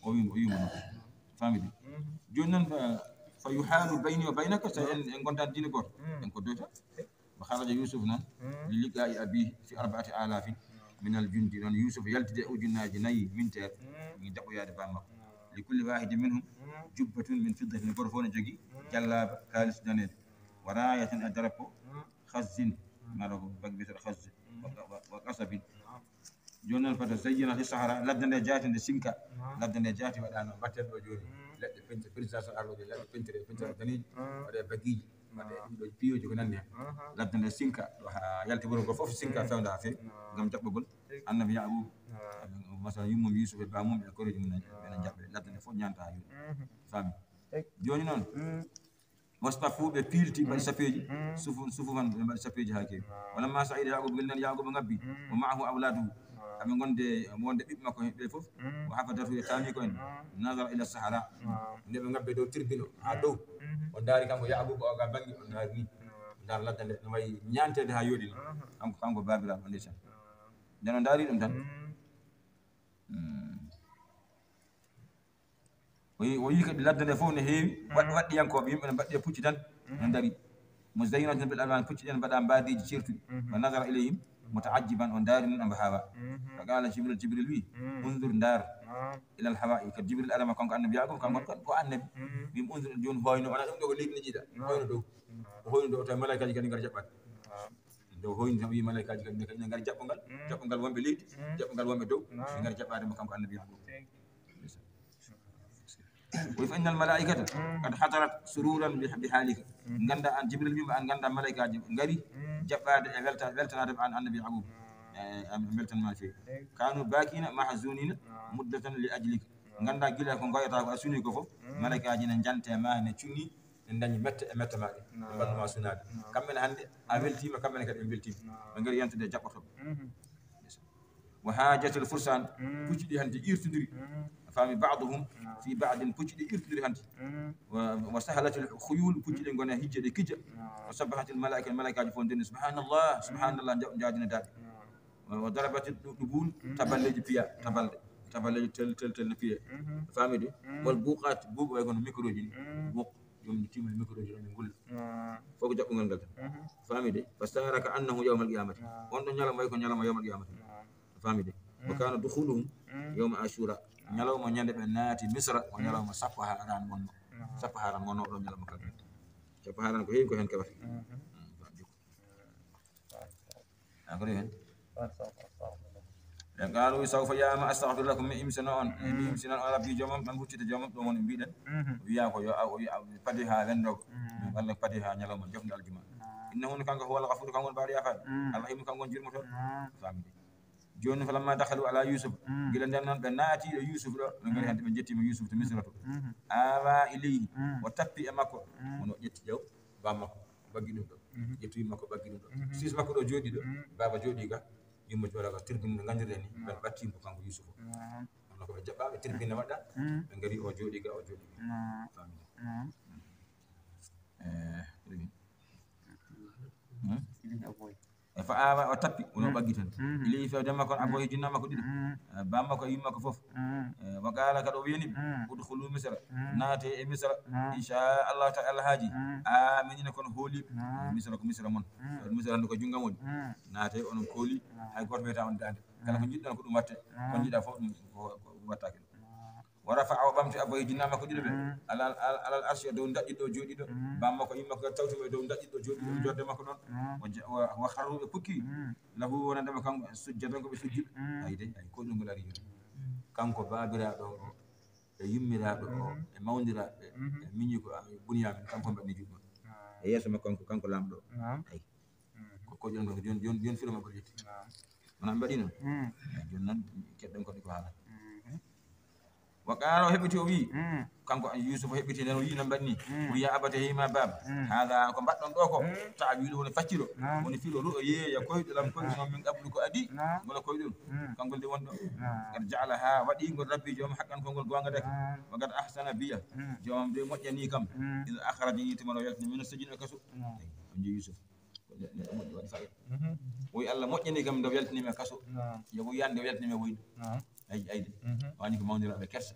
O wimo, o wimo noon. Famidi. Jooni noon fa, fa yuhalu bayni wa baynaka, so en, en gontani diina goto, en koddoyta. Wa kharaja Yusuf noon li liqa'i abihi fi arba'ati alafin min al jundi. Noon Yusuf yaltide ujunnaaji nayi minteer, min jaɓɓoyaade bam makko. Li kulli wahidin minhum jubbatun min fiddatin, goto fof ne jogii jallaaba kaalis daneejo. Wa rayatan, e darappo, khazzin, maro ko bag biyeteeɗo khazz, wa, wa, wa qasabin. Jooni noon, fata zayyana li sahara, ladde nde jaati nde sinka. Ladde nde jaati waɗaano mbatten ɗo jooni. Leɗɗe pente, président so arɗo ɗe, leɗɗe pentire, pentire daneeji, waɗe bagiiji, waɗe ɗum ɗo piyoji ko nanni hen. Ladde nde sinka, ɗo haa yalti wuro ngo fof sinka fewda haa feewi, ngam jaɓɓogol annabi Yaqub, masalan, yummum Yusuf e bamum e koreeji mum en, ɓe jaɓɓe. Ladde nde fof ñanta haa yooɗi. Faami? Jooni noon, wastafu, ɓe piilti, mbaɗi sappeeji, sufu, sufufan, ɓe mbaɗi sappeeji haa keewi. Walamma sa'ida Yaqub, gila nen Yaqub ngabbi, wa ma'ahu awladuhu, kamɓe gonde, wonde ɓiɓɓe makko ɓe fof, wa hafadatu, e taami ko en, nazara ila sahara. Nde ɓe ngabbe dow tirbino haa dow, o ndaari kanko Yaqub o ga bannge, o ndaari ni. Ndaar ladde nde no wayi ñaanteede haa yooɗi ni. Kanko, kanko baabiraaɗo, ndeysaan. Nden o ndaari ɗum tan. O yi, o yi kadi ladde nde fof ne heewi, waɗ-, waɗɗiyankooɓe, yimɓe ne mbaɗɗi e pucci tan, no ndari. Muzayyinatun bil alwan, pucci ɗen mbaɗa mbaadiiji ceertuɗi. Wa nazara ilayhim mutaajjiban, o ndaari ɗum omo haawa. Fa qala Jibril, Jibril wi, unzur, ndaar, ilal hawa'i, ko Jibril arama kanko annabi Yaqub, kanko kadi ko annabi. Wi mo, unzur, jooni hoyno, wona ɗum ɗo ko leydi ne jiiɗa, hoyno dow. O hoyno dow, tawi malaykaaji kadi ngara jaɓɓaade. Nde o hoyni tan, o wi malaykaaji kadi, ɓe kadi ina ngari jaɓɓungal, jaɓɓungal wonɓe leydi, jaɓɓungal wonɓe dow, ɓe ngari jaɓɓaade mo kanko annabi Yaqub. O wi, fa innal malaikata qad hadarat sururan bi, bi halika. Ganda an, Jibril wima an, ganda malaykaaji ngari jaɓɓaade e welta-, weltanaade mo an annabi Yaqub. E, am, beltanma feewi. Kanu bakina mahzunina muddatan li ajlika. Ganda gila ko ngoyata ko a suni ko fof, malaykaaji ne jante ma, ne cunni, ɓe dañi mette e mette maɓɓe, ɓe mbannu ma sunaade. Kamɓe ne hannde a weltiima, kamɓe ne kadi ɓe mbeltiima. Ɓe ngari yantude e jaɓɓotooɓe. Wa hajatil fursan, pucci ɗi hannde irtondiri. Fami ba'duhum fi ba'din, pucci ɗi irtidiri hanti. Wa, wa sahalatil khuyul, pucci ɗi gona hijje ɗe kija. Wa sabbahatil malaika, malaikaji fof ndenni subhanallah, subhanallah, nja-, njadina daɗi. Wa, wa darabati du-, dubul, taballeji piya, tabalde. Taballeji tel, tel, tel no piye. Fami de? Wal buqat, buq way kono microji ni. Buq, jom tima microji ɗo ɓe gulla. Fof ko jaɓɓungal ngal tan. Fami de? Fasara ka annahu yawmal qiyamati. On ɗo ñalawma way ko ñalawma yawmal qiyamati. Fami de? Wa kana dukhuluhum yawma ashura. Ñalawma ñande ɓe naati Misra, ko ñalawma sappo ha aran wonno. Sappo ha aran wonno ɗo ñalawma kala. Sappo ha aran ko heewi ko hen keɓata. A ko hen. Ɓe qalu sawfa yama astaghfiru lakum, mi imsino on, mi imsino on rabbi jomam, ɗon huccita jomam, ɗum woni mbiɗen. Wiya ko yo a, o wiya, padi ha wendogo. Walla padi ha ñalawma jofnde aljuma. Innahu, kanko, huwal ghafur, kanko woni baɗo yafaade. Arrahimu, kanko woni jurmotoɗo. Famde. Joni, falamma dakhalu ala Yusuf, gila nden noon ɓe naati ɗo Yusuf ɗo, ɓe ngari hande ɓe jettima Yusuf to Misra to. Awa ilayhi, o tappi e makko, woni o ƴetti ƴaw ba makko, baggi ɗum ɗo. Ƴetti makko, baggi ɗum ɗo. Sis makko ɗo jooɗi ɗo, baba jooɗi ga, yumma jooɗa ga, tribune no gandirɗen ni, ɓe ɓatti mo kanko Yusuf. Kono ko ɓe jaɓɓa, ɓe tribune waɗa, ɓe ngari o jooɗi ga, o jooɗi ga. Famille. Eh, tribune. E fa awa o tappi, wono ɓaggi tan. Ili fewde makko, aboye jinna makko ɗiɗo. Eh, bamma ko yimma ko fof. Eh, wa qala, kadi o wiyani ɓe, udkhulu Misra, naate e Misra. Insha Allah ta'ala, haaji. Aminina, kono hooliɓe. Misra ko Misra mon. Misra hande ko junngam woni. Naate onon kooli, hay goto wiyata on dande. Kala ko jiɗɗon ko ɗum watte. Ko jiɗa fof ɗum ko, ko ɗum wattake ɗum. Wa rafa'a, o ɓamti aboye jinna makko ɗiɗo ɓe. Alal, alal, alal arshi, e dow daƴƴiɗo o jooɗiɗo. Bamma ko yimma ko tawti mo e dow daƴƴiɗo o jooɗiɗo, e jorde makko ɗon. Wa ja-, wa, wa kharru, ɓe pukki. Lahu, wonande mo kanko, sujjadan, ko ɓe sujjuɓe. Ay de, ay koɗɗungol ari joni. Kanko baabiraaɗo o, e yummiraaɗo o, e mawniraaɓe, e miñi ko, a, Bunyamin, kanko mbaɗni juɗɗo. E yeeso makko kanko, kanko laamɗo o. Ay. Ko, ko joni, joni, joni, joni firo makko ƴetti. Wona mbaɗi noon? Ay, joni noon, keɗɗen ko ɗi ko haala. Wa qala, o heɓɓiti, o wi, kanko Yusuf o heɓɓiti nden, o wi no mbaɗni. O wi, ya abati, hey ma baaba, hada ko mbaɗɗon ɗo ko, ta'wilu, woni facciro, woni firo ru'ya, ya koyɗolam koyɗo noon min qablu ko adi, ngol koyɗol, kangol de wonɗo. Qad ja'alaha, waɗi ngol rabbi joom haqqan, kongol goonga deke. Wa qad ahsana biya, joomam de moƴƴani kam. Iz akhrajani, tuma o yaltini min sijni, e kaso. On jii Yusuf. Ko ne-, neɗɗo moƴƴo waɗi fayida. O wi Allah moƴƴani kam nde o yaltini mi e kaso. Yo ko yiyande o yaltini mi e woyde. Ay, ay de. Wani ko mawniraaɓe kersa.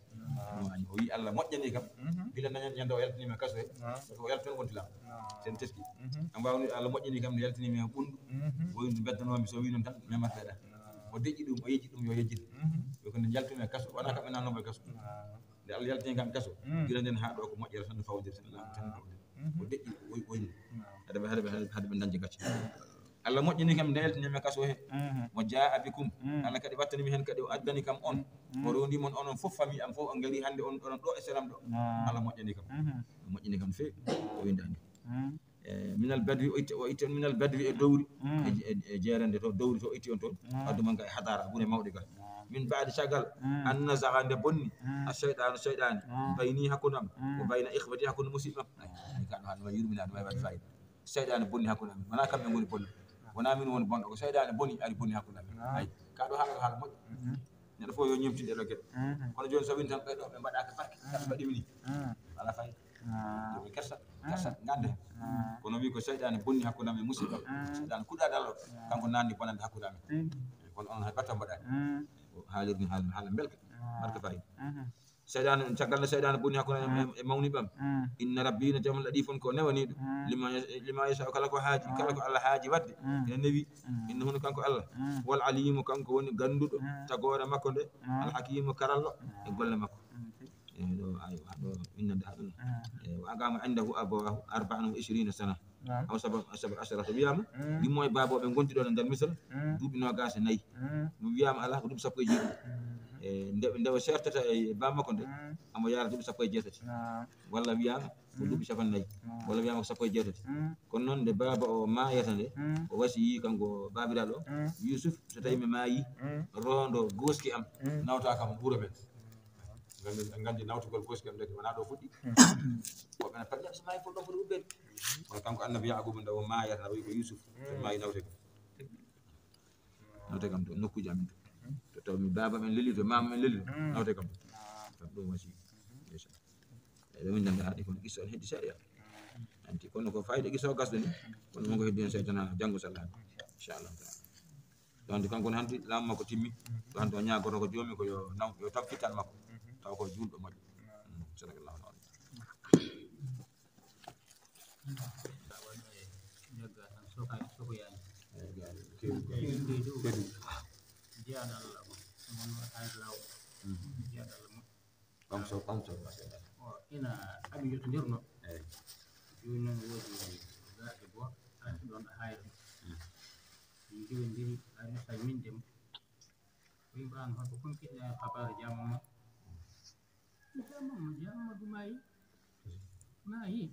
Wani o wi Allah moƴƴani kam. Gila dañan ñande o yaltini mi e kaso he. Ko o yaltini wonti lam. Sen teski. An mbawni Allah moƴƴani kam nde yaltini mi e ɓundu. Woydu beddanoo mi so wi noon tan, mi marta ɗa. O deƴƴi ɗum, o yejji ɗum, yo yejjit. Yo ko nde yaltumi e kaso, wona kam ɓe nannomo e kaso. Nde Allah yaltini kam e kaso, gila nden haa ɗo ko moƴƴere tan, no fawodiri tan, laamu tan, no fawodiri. O deƴƴi, o woy-, woyni. Hade ɓe, hade ɓe, hade ɓe dañde gacce. Allah moƴƴini kam, nde yaltini mi e kaso he. Wa jaa bikum. Allah kadi wattani mi hen kadi, o addani kam on. O rondi mon onon fof, famille am fof, on ngari hande on, onon ɗo e seram ɗo. Allah moƴƴani kam. O moƴƴini kam feewi, o windani. E, minal badwi, o itti, o itti on minal badwi e dowri. E, e, e jeerende to dowri to, o itti on toon. Addu man ga e hadara, gure mawɗe ga. Min baadi, caggal, an nazaga, nde bonni, a seyɗaanu, seyɗaani, bayni, hakkunde am, o bayna ikhwati, hakkunde musiɓɓe am. Ay, ay, kaɗo hande ma yurmina, ɗum ay waɗi fayida. Seyɗaane bonni hakkunde amin. Wona kamɓe ngoni bonɓe. Wona min woni bonɗo. Ko seyɗaane boni, ari bonni hakkunde amin. Ay, kaɗo haala ko haala moƴƴo. Neɗɗo fof yo ñemtinde ɗo geɗe. Kono joni so win tan ɓe ɗo ɓe mbaɗaka barke, tan mbaɗi mini. Ala fayida. Jomi kersa, kersa, gande. Kono wi ko seyɗaane bonni hakkunde amin, musiɗɗo. Seyɗaane kuɗaɗo Allah. Kanko nanni bonande hakkunde amin. Kono on hay batta mbaɗani. Ko haalirmi haala, haala belka. Barka fayida. Seyɗaane, caggal nde seyɗaane bonni hakkunde am e, e mawniɓe am. Inna rabbi, no joom am latifun ko newaniiɗo. Lima yas-, lima yasha, kala ko haaji, kala ko Allah haaji waɗde, ene newi. Innahu, no kanko Allah, wal alimu, kanko woni gannduɗo tagoore makko nde, al hakimu, karallo e golle makko. E ɗo, ay, ɗo innande haɗum. E, wa aqama indahu abawahu arba'an wa ishrina sana. Aw saba, saba asharata, wiyama, yumma e baaba o ɓe gondi ɗon e nder Misra, duuɓi noogaas e nayi. Ɗum wiyama ala ko duuɓi sappo e jeeɗiɗi. E, nde, nde o sertata e baaba makko nde, omo yaara duuɓi sappo e jeetati. Walla wiyama ko duuɓi cappanɗe nayi. Walla wiyama ko sappo e jeetati. Kono noon nde baaba o maayata nde, o wasiyi kanko baabiraaɗo o, Yusuf, so tawi mi maayi, roondo gooski am, nawta kam wuro men. Nganndi, nganndi nawtugol gooski am, ndeke wonaa ɗo fuɗɗi. Woɓɓe na paɗi, so maayi, ko ɗon foti ubbede. Kono kanko annabi Yaaquuba, nde o maayata, na wayi ko Yuusuf, so maayi, nawte kam. Nawte kam to nokkuuji amin to. To taw mi baaba men leli to, maama men leli to, nawte kam to. Ɗum wasi. Eɗo min nannda haɗi kono qissa on heddi seeɗa. Anti kono ko fayda qissa o gasɗo ni. Kono mon ko heddi on seytana janngo sallah. Inchallah taala. Ɗo hannde kanko ne hannde laamu makko timmi. Ɗo hannde o ñaagoto ko joomi ko yo naw, yo taw fittan makko. Taw ko juulɗo moƴƴo. Sadakallahu alazim. Jagga tan soka sokoyaani. Jiyaaɗo Allah mo. Mon waɗaani law. Jiyaaɗo Allah mo. Ɓamto, ɓamto, ɓamto. O ina aɓi yottindirno. Eyi. Jooni noon woodi garɗe goo arti ɗoon ɗo Hayra. Min njowondiri, ari salminde mo. Ko yimɓe an hoto kon kiɗɗa habaar jamma. Jamma mo, jamma du maayi. Maayi.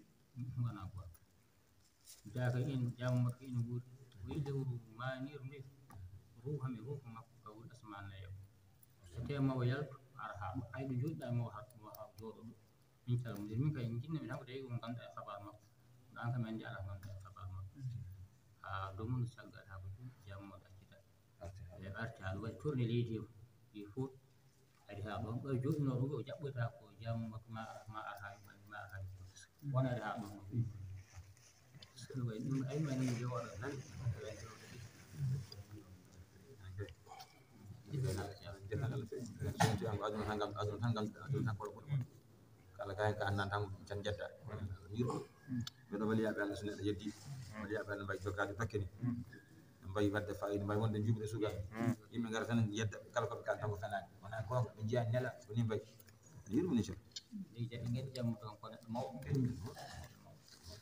Wona quoi. Daaka in, jaamu makko ina wuuri. O yiɗde wuro maaniiru nde ruuha mi, ruuha makko ka wuri asmaan nayo. So tee mawo yaltu, ara haa ɗo. Ay ɗo jooɗiɗaa mawo haa, mawo haa jooɗo ɗo. Min calmodiri. Min kay, min jinna min hanko tawi on ngannduɗaa e habaar makko. Ɗo an kam en njaala ngannduɗaa e habaar makko. Haa domunu saggal haa ko ɗum, jaamu makko accita. E arti haa ɗo waɗi tourné leydi o. Ɗi fof. Ari haa ɗoon, ɗo jooɗinoo ɗo, o jaɓɓoyta ko jaamu makko, ma, ma ar haa, ma ar haa. Won ari haa ɗoon. Ɗum ay, ɗum ay, ma nani yo waɗa nan. Aduna tan ngam, aduna tan ngam, aduna tan ko, ko, ko. Kala kayen ka annan tan jan jedda. Yurɓe. Ɓe ɗo waliyaaɓe Allah, so neɗɗo yeddi. Waliyaaɓe Allah mbayi joggaade bakkeni. Mbayi wadde fayida, mbayi wonde juuɓe suuga. Yimɓe ngara tan yedda, kala ko ɓe kalta ko fenaani. Wona goonga, ɓe njiya nela, ko ni mbayi. Yurɓe ni. Leydi jaɓi ngeen jammu toon ko neɗɗo mawɗo.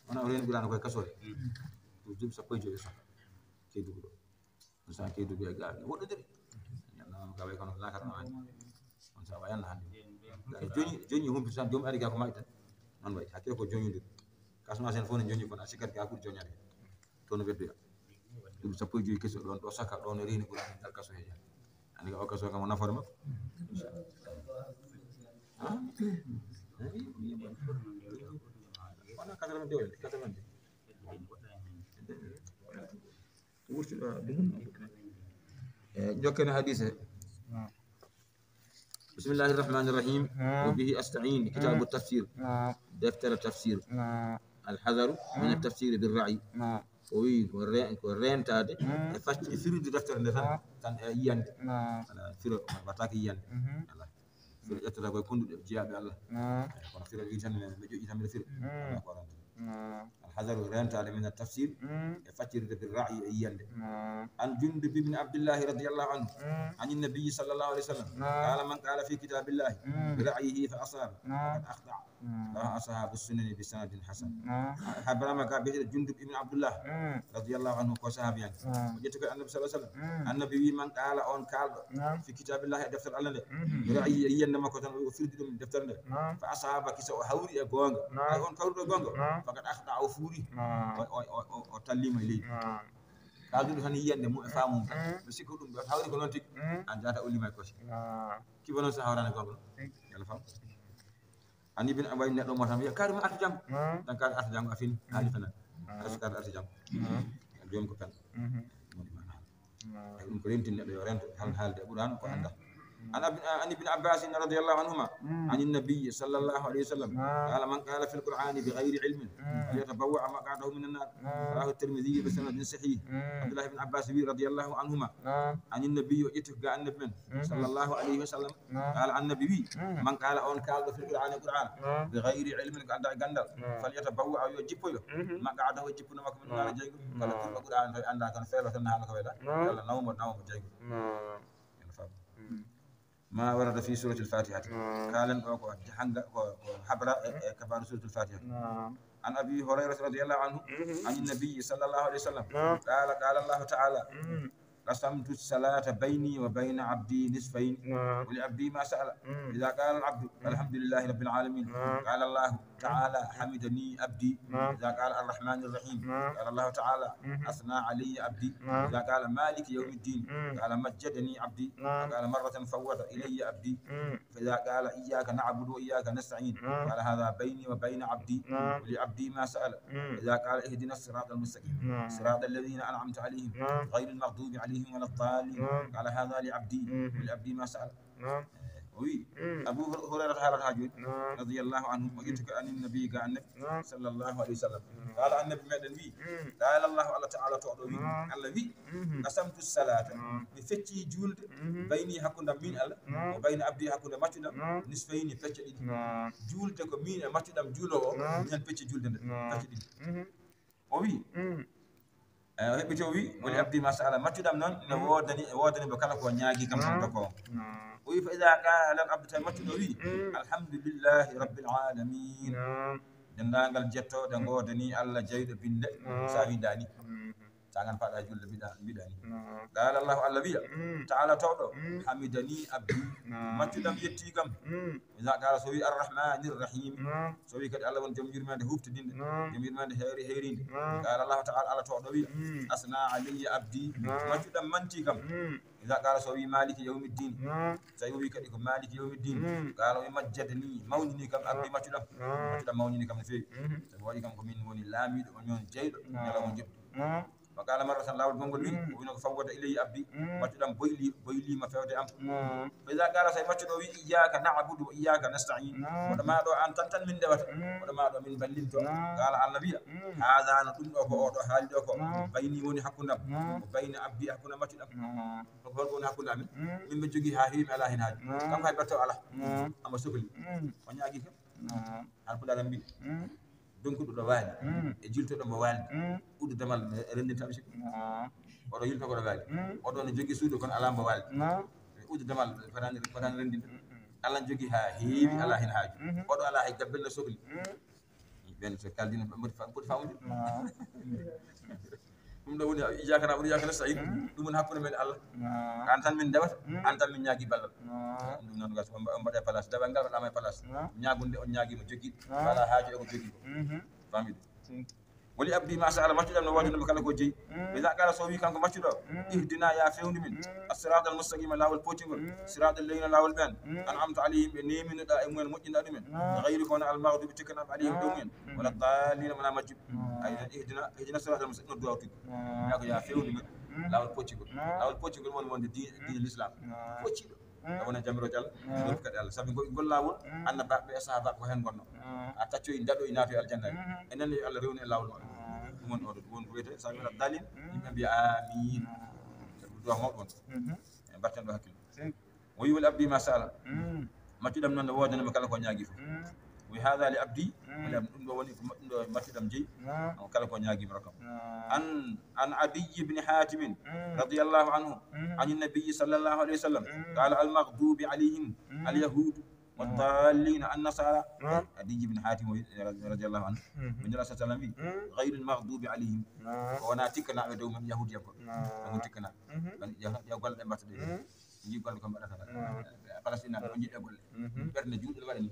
Wona o reeni ɓuraano koye kasoore. Ko duuɓi sappo e joyi e saka. Kedugu ɗo. On sa Kedugu e Gaaɓe woɗɗodiri. Ñannama ka way kono lakar no hannde. On sa wayanno hannde. Gaaɓe joñi, joñi humpito tan, joom ari ga ko maɓɓe tan. Noon wayi, hakkee ko joñude. Kasma sen fof ne joñi kono a sikkat ga ɓuri joñade. Toon no weddoya. Duuɓi sappo e joyi keso ɗoon, ɗo saka ɗoon reeni ɓuraani ngal kaso he. Andi ka o kaso kam o nafoore makko. Ah? Wona quatre-vingt-deux, quatre-vingt-deux. Wurti ɗo, ɗum. Eh, jokken hadiise. Bismillahi irrahmani irrahim. Wa bihi astain. Kitabu tafsir. Deftere tafsir. Alhadaru min attafsiri birra'i. O wi ko re-, ko reentaade e facc-, e firrude deftere nde tan, tan e yiyannde. Ala, firo, waɗata ko yiyannde. Ala. Firo ƴettata koye konnduɗe jiyaaɓe Allah. Kono firo wi tan, mi ƴoƴƴi tan mbiɗa firo. Ala ko waɗanta. Alhadaru, reentaade min attafsir, e faccirde birra'i, e yiyannde. An Jundub ibn Abdillahi radiyallahu anhu, an innabiyi sallallahu alayhi wa sallam, qala man qala fi kitabillahi bira'yihi fa asaba, faqad akhta. Rawahu ashabu sunani bi sanadin hasan. Habrama ka biyeteɗo Jundub ibn Abdullah radiyallahu anhu, ko sahabiyan. O ƴetti koye Annabi sallallahu alayhi wa sallam. Annabi wi, man qala, on kalɗo, fi kitabillahi, e deftere Allah nde, bira'yihi, e yiyannde makko tan, o firdi ɗum deftere nde. Fa asaba, kisa o hawri e goonga. Ay on kawruɗo e goonga. Faqad akhta, o fuuri. O, o, o, o, o tallima e leydi. Kalduɗo tan yiyannde mum e faamum tan. No sikko ɗum ɗo hawri ko noon tigi. An jaata o lima e kose. Kiba noon so hawrani goonga. Yalla fam. Ani bin Abay neɗɗo mo tan wiya, "Kaari ma arta janngo." Tan kaari arta janngo a fini, haali fenan. Ay so kaari arta janngo. Jooni ko pen. Woni maana. Ay ɗum ko remti neɗɗo yo rento, hal haalde e Qur'an ko annda. An Abi-, an Ibn Abbas radiyallahu anhuma, an Nabi sallallahu alayhi wa sallam, qala, man qala fil Qur'ani bi ghayri ilmin, falyatabawwa maq'adahu min an-nar. Rawahu Tirmidhi bi sanadin sahih. Abdullah ibn Abbas wi radiyallahu anhuma, an Nabi, o ƴetti ga Annabi men, sallallahu alayhi wa sallam, qala, Annabi wi, man qala, on kalɗo, fil Qur'ani, Qur'an, bi ghayri ilmin, ko annda e gandal, falyatabawwa, yo jippoyo, maq'adahu, jippuno makko, min an-nar, jeygu. Kala kurɗo Qur'an tawi annda kan feelo tan haala ko wela. Yalla nawmo, nawmo jeygu. Yalla fam. Ma warada fi suratil Fatihati. Kaalen ɗo ko hanga, ko, ko habra e, e kabaru suratul Fatiha. An Abi Hurairah radiyallahu anhu, an Nabi sallallahu alayhi wa sallam, qala, qala Allahu ta'ala, qasamtu salata bayni wa bayna abdi nisfayn, wa li abdi ma sa'ala. Idha qala al abdu, alhamdulillahi rabbil alamin, qala Allahu ta'ala, hamidani abdi. Idha qala arrahmanir rahim, qala Allahu ta'ala, athna alayya abdi. Idha qala maliki yawmiddin, qala majjadani abdi. Wa qala marratan fawwada ilayya abdi. Fa idha qala iyyaka na'budu wa iyyaka nasta'in, qala hadha bayni wa bayna abdi, wa li abdi ma sa'ala. Idha qala ihdina siratal mustaqim, siratal ladhina an'amta alayhim, ghayril maghdubi alayhim waladdallin, qala hadha li abdi, wa li abdi ma sa'ala. Eh, ko O wi, Abu Hurairata haalata ha jooni, radiyallahu anhu, o ƴetti ko anin nabi ga annabi, sallallahu alayhi wa sallam. Qala, annabi meɗen wi, qala Allahu, Allah ta'ala toɗo wi, Allah wi, qasamtu salata, mi fecci julde, bayni, hakkundam min Allah, wa bayna abdi, hakkunde maccuɗam, nisfayni, pecce ɗiɗi. Julde ko min e maccuɗam juulowo o, min pecci julde nde, pecce ɗiɗi. O wi, eh, o heɓɓiti o wi, woni abdi ma sa'ala, maccuɗam noon ne woodani, e woodani mo kala ko ñaagi kam tan ko. O wi, fa ida qala al abdu, tawi maccuɗo wi, alhamdulillahi rabbil alamin, denndaangal jettooɗe ngoodani Allah jeyɗo binde, sa windaani. Sa ngan paɗa julde mbiɗa, mbiɗani. Qala Allahu, Allah wiya, ta'ala toɗo, hamidani abdi, maccuɗam yetti kam. Ida qala, so wi arrahmani rrahim, so wi kadi Allah won joom yurmande huftidinde, joom yurmande heeri heerinde. Qala Allahu ta'ala, Allah toɗo wiya, asna alayya abdi, maccuɗam manti kam. Ida qala, so wi maliki yawmiddin, so wi kadi ko maliki yawmiddin, qala wi majjadani, mawnini kam abdi, maccuɗam, maccuɗam mawnini kam no feewi. Sabu waɗi kam ko min woni laamiɗo, on woni jeyɗo, ñalawma jebbi. Wa qala marratan, laawol gongol wi, o wino ko fawwada ilayya abdi, maccuɗam boyli, boyli ma fewde am. Fa ida qala, so maccuɗo wi, iyyaka na'budu wa iyyaka nasta'in, koɗo ma ɗo an tan tan min ndewata, koɗo ma ɗo min ballinto. Qala, Allah wiya, hada no ɗum ɗo ko oɗo haali ɗo ko, bayni woni hakkundam, ko bayna abdi, hakkunde maccuɗam. Ko holko woni hakkunde amin? Min mi jogii ha heewi, mi ala hen haaju. Kanko hay berto ala. Amma sokli. O ñaagi kam. Alpulaar en mbi, donkuɗo ɗo waali, e jultoɗo mo waali, uddu damal renndinta ɓe sikko. Oɗo yilto ko ɗo waali. Oɗo no jogii suudu kono alaa mbo waali. Uddu damal fotani, fotani renndinde. Allah jogii haa heewi, alaa heen haaju. Oɗo alaa hay gabbel no sokli. Ɓen so kaldino ɓe poti fa-, poti famude. Ɗum ɗo woni iyyaka na'budu wa iyyaka nasta'in. Ɗum woni hakkunde men e Allah. Ko an tan min ndewata, an tan min ñaagi ballal. Ɗum noon, gas, on mba-, on mbaɗa e place. Dewal ngal waɗaama e place. Ñaagunde on ñaagi mo jogii. Wala haaju e ko jogii ko. Faamide? Wali abdi ma sa'ala, maccuɗo am no woodani mo kala ko jeyi. Ida qala, so wi kanko maccuɗo, ihdina, ya fewndi min, as-siratal mustaqima, laawol poccingol, siratal leyna, laawol ɓen, an'amta alayhim, ɓe neminoɗa e mumen, moƴƴinɗa ɗumen, gayri kono al maghdubi, tikkanaɓe, alayhim, dow mumen, wala dallina, wona majjuɓe. Ay, ihdina, ihdina siratal mustaqim, no duwaw tigi. Ya ko ya fewndi min, laawol poccingol. Laawol poccingol woni wonde di-, diine l'islam. Pocciɗo. Taw wona jamirooje Allah, ɗum kadi Allah. Sabi ngol, ngol laawol, annabaaɓe e sahaabaaɓe ko heen ngonnoo. A taccoyi, daɗoyi, naatoyi aljanna. Enen yo Allah rewnu en laawol maɓɓe. Ɗum woni oɗo, ɗum woni ko wiyetee, so a wiyi wala dalin, yimɓe mbiya, "Aamiin." Sabi ko duwaa mawɗo woni. En mbaɗten ɗo hakkille. O wi, "Wali abdi ma sa'ala." Maccuɗam noon ne woodani mo kala ko ñaagi fof. O wi, "Haada li abdi." Wali abdi, ɗum ɗo woni ko ma-, ɗum ɗo maccuɗam jeyi. Kala ko ñaagi mi rokka mo. An, an Adiyyi bni Haatimin, radiyallahu anhu, ani nabiyyi sallallahu alayhi wa sallam, qala, "Al maghdubi alayhim al yahudu, wa dallina an nasara." Adiyyi bni Haatim o wi, radi-, radiyallahu anhu, o Nulaaɗo sallallahu alayhi wa sallam wi, "Ghayril maghdubi alayhim." Ko wona tikkanaaɓe dow mum, yahudiyankoɓe. Ko mum tikkanaaɓe. Ɗon ƴeew tan, ƴeew golle ɗe mbaɗta ɗe. Njii golle ko mbaɗata ɗe. Palestinaaɓe, ko njiɗɗe golle. Ɓernde juuɗe waɗani.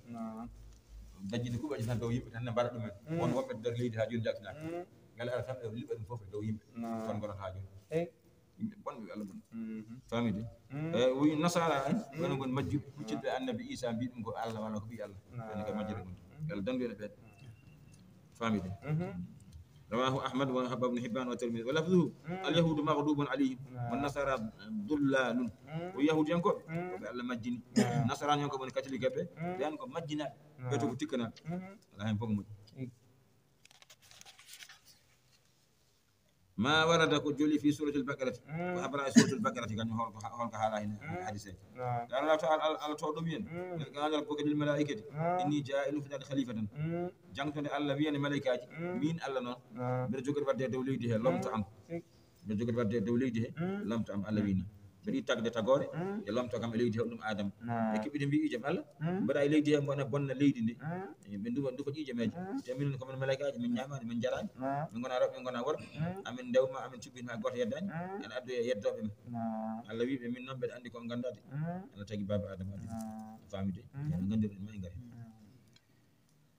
Dajjinde kuɓeeje tan dow yimɓe tan ne mbaɗa ɗumen. Won woɓɓe nder leydi haa jooni njaltinaaki. Ngal ara tan ɓe liɓa ɗum fof dow yimɓe. Kon ngonata haa jooni. Yimɓe bonɓe, Allah bonɓe. Faamide? Eh, o wi nasara en, wona ngon majju, huccitɓe annabi Isa, mbi ɗum ko Allah walla ko ɓii Allah. Woni ko majjere gon. Allah dandu en e ɓen. Faamide? Rawahu Ahmad wa Ibn Hibban wa Tirmidhi. Wa lafzuhu, "Al yahudu maghdubun alayhim, wan nasara dullalun." O yahudiyankoɓe, ko ɓe Allah majjini. Nasaraanyankoɓe woni katolik ɓe, ɓen ko majjinaaɓe. Ɓe to ko tikkanaaɓe. Alaa heen fof ko moƴƴi. Ma warada, ko joli, fi suratul Baqarati, ko habra e suratul Baqarati, kañum hol ko ha-, hol ko haala hen hadiseeji. Naam. Yo Allah to, Allah, Allah to ɗum yen. Qala rabbuka lil malaikati, inni ja'ilun fil ardi khalifatan. Jangtude Allah wiyani malaikaaji, min Allah noon, mbeɗa jogori wadde e dow leydi he lomto am. Mbeɗa jogori wadde e dow leydi he lomto am, Allah wini. Mbeɗa yiɗi tagde tagoore, e lomto kam e leydi he, ɗum Adama. E keɓɓiɗe mbi, "Iijam Allah, mbaɗa e leydi he, mbona bonna leydi ndi." E ɓe nduwa, ndufa ƴiiƴam e. Te minen ko min malaikaaji, min ñaamaani, min njaraani. Min ngona rewɓe, min ngona worɓe. Amin ndewma, amin cuɓɓinma, gooto yeddaani. Ene addoya e yeddooɓe men. Allah wi ɓe, "Min noon mbeɗa anndi ko on nganndaade." Allah tagi baaba Adama addi. Faamide? Ene nganndir en ma e ngari.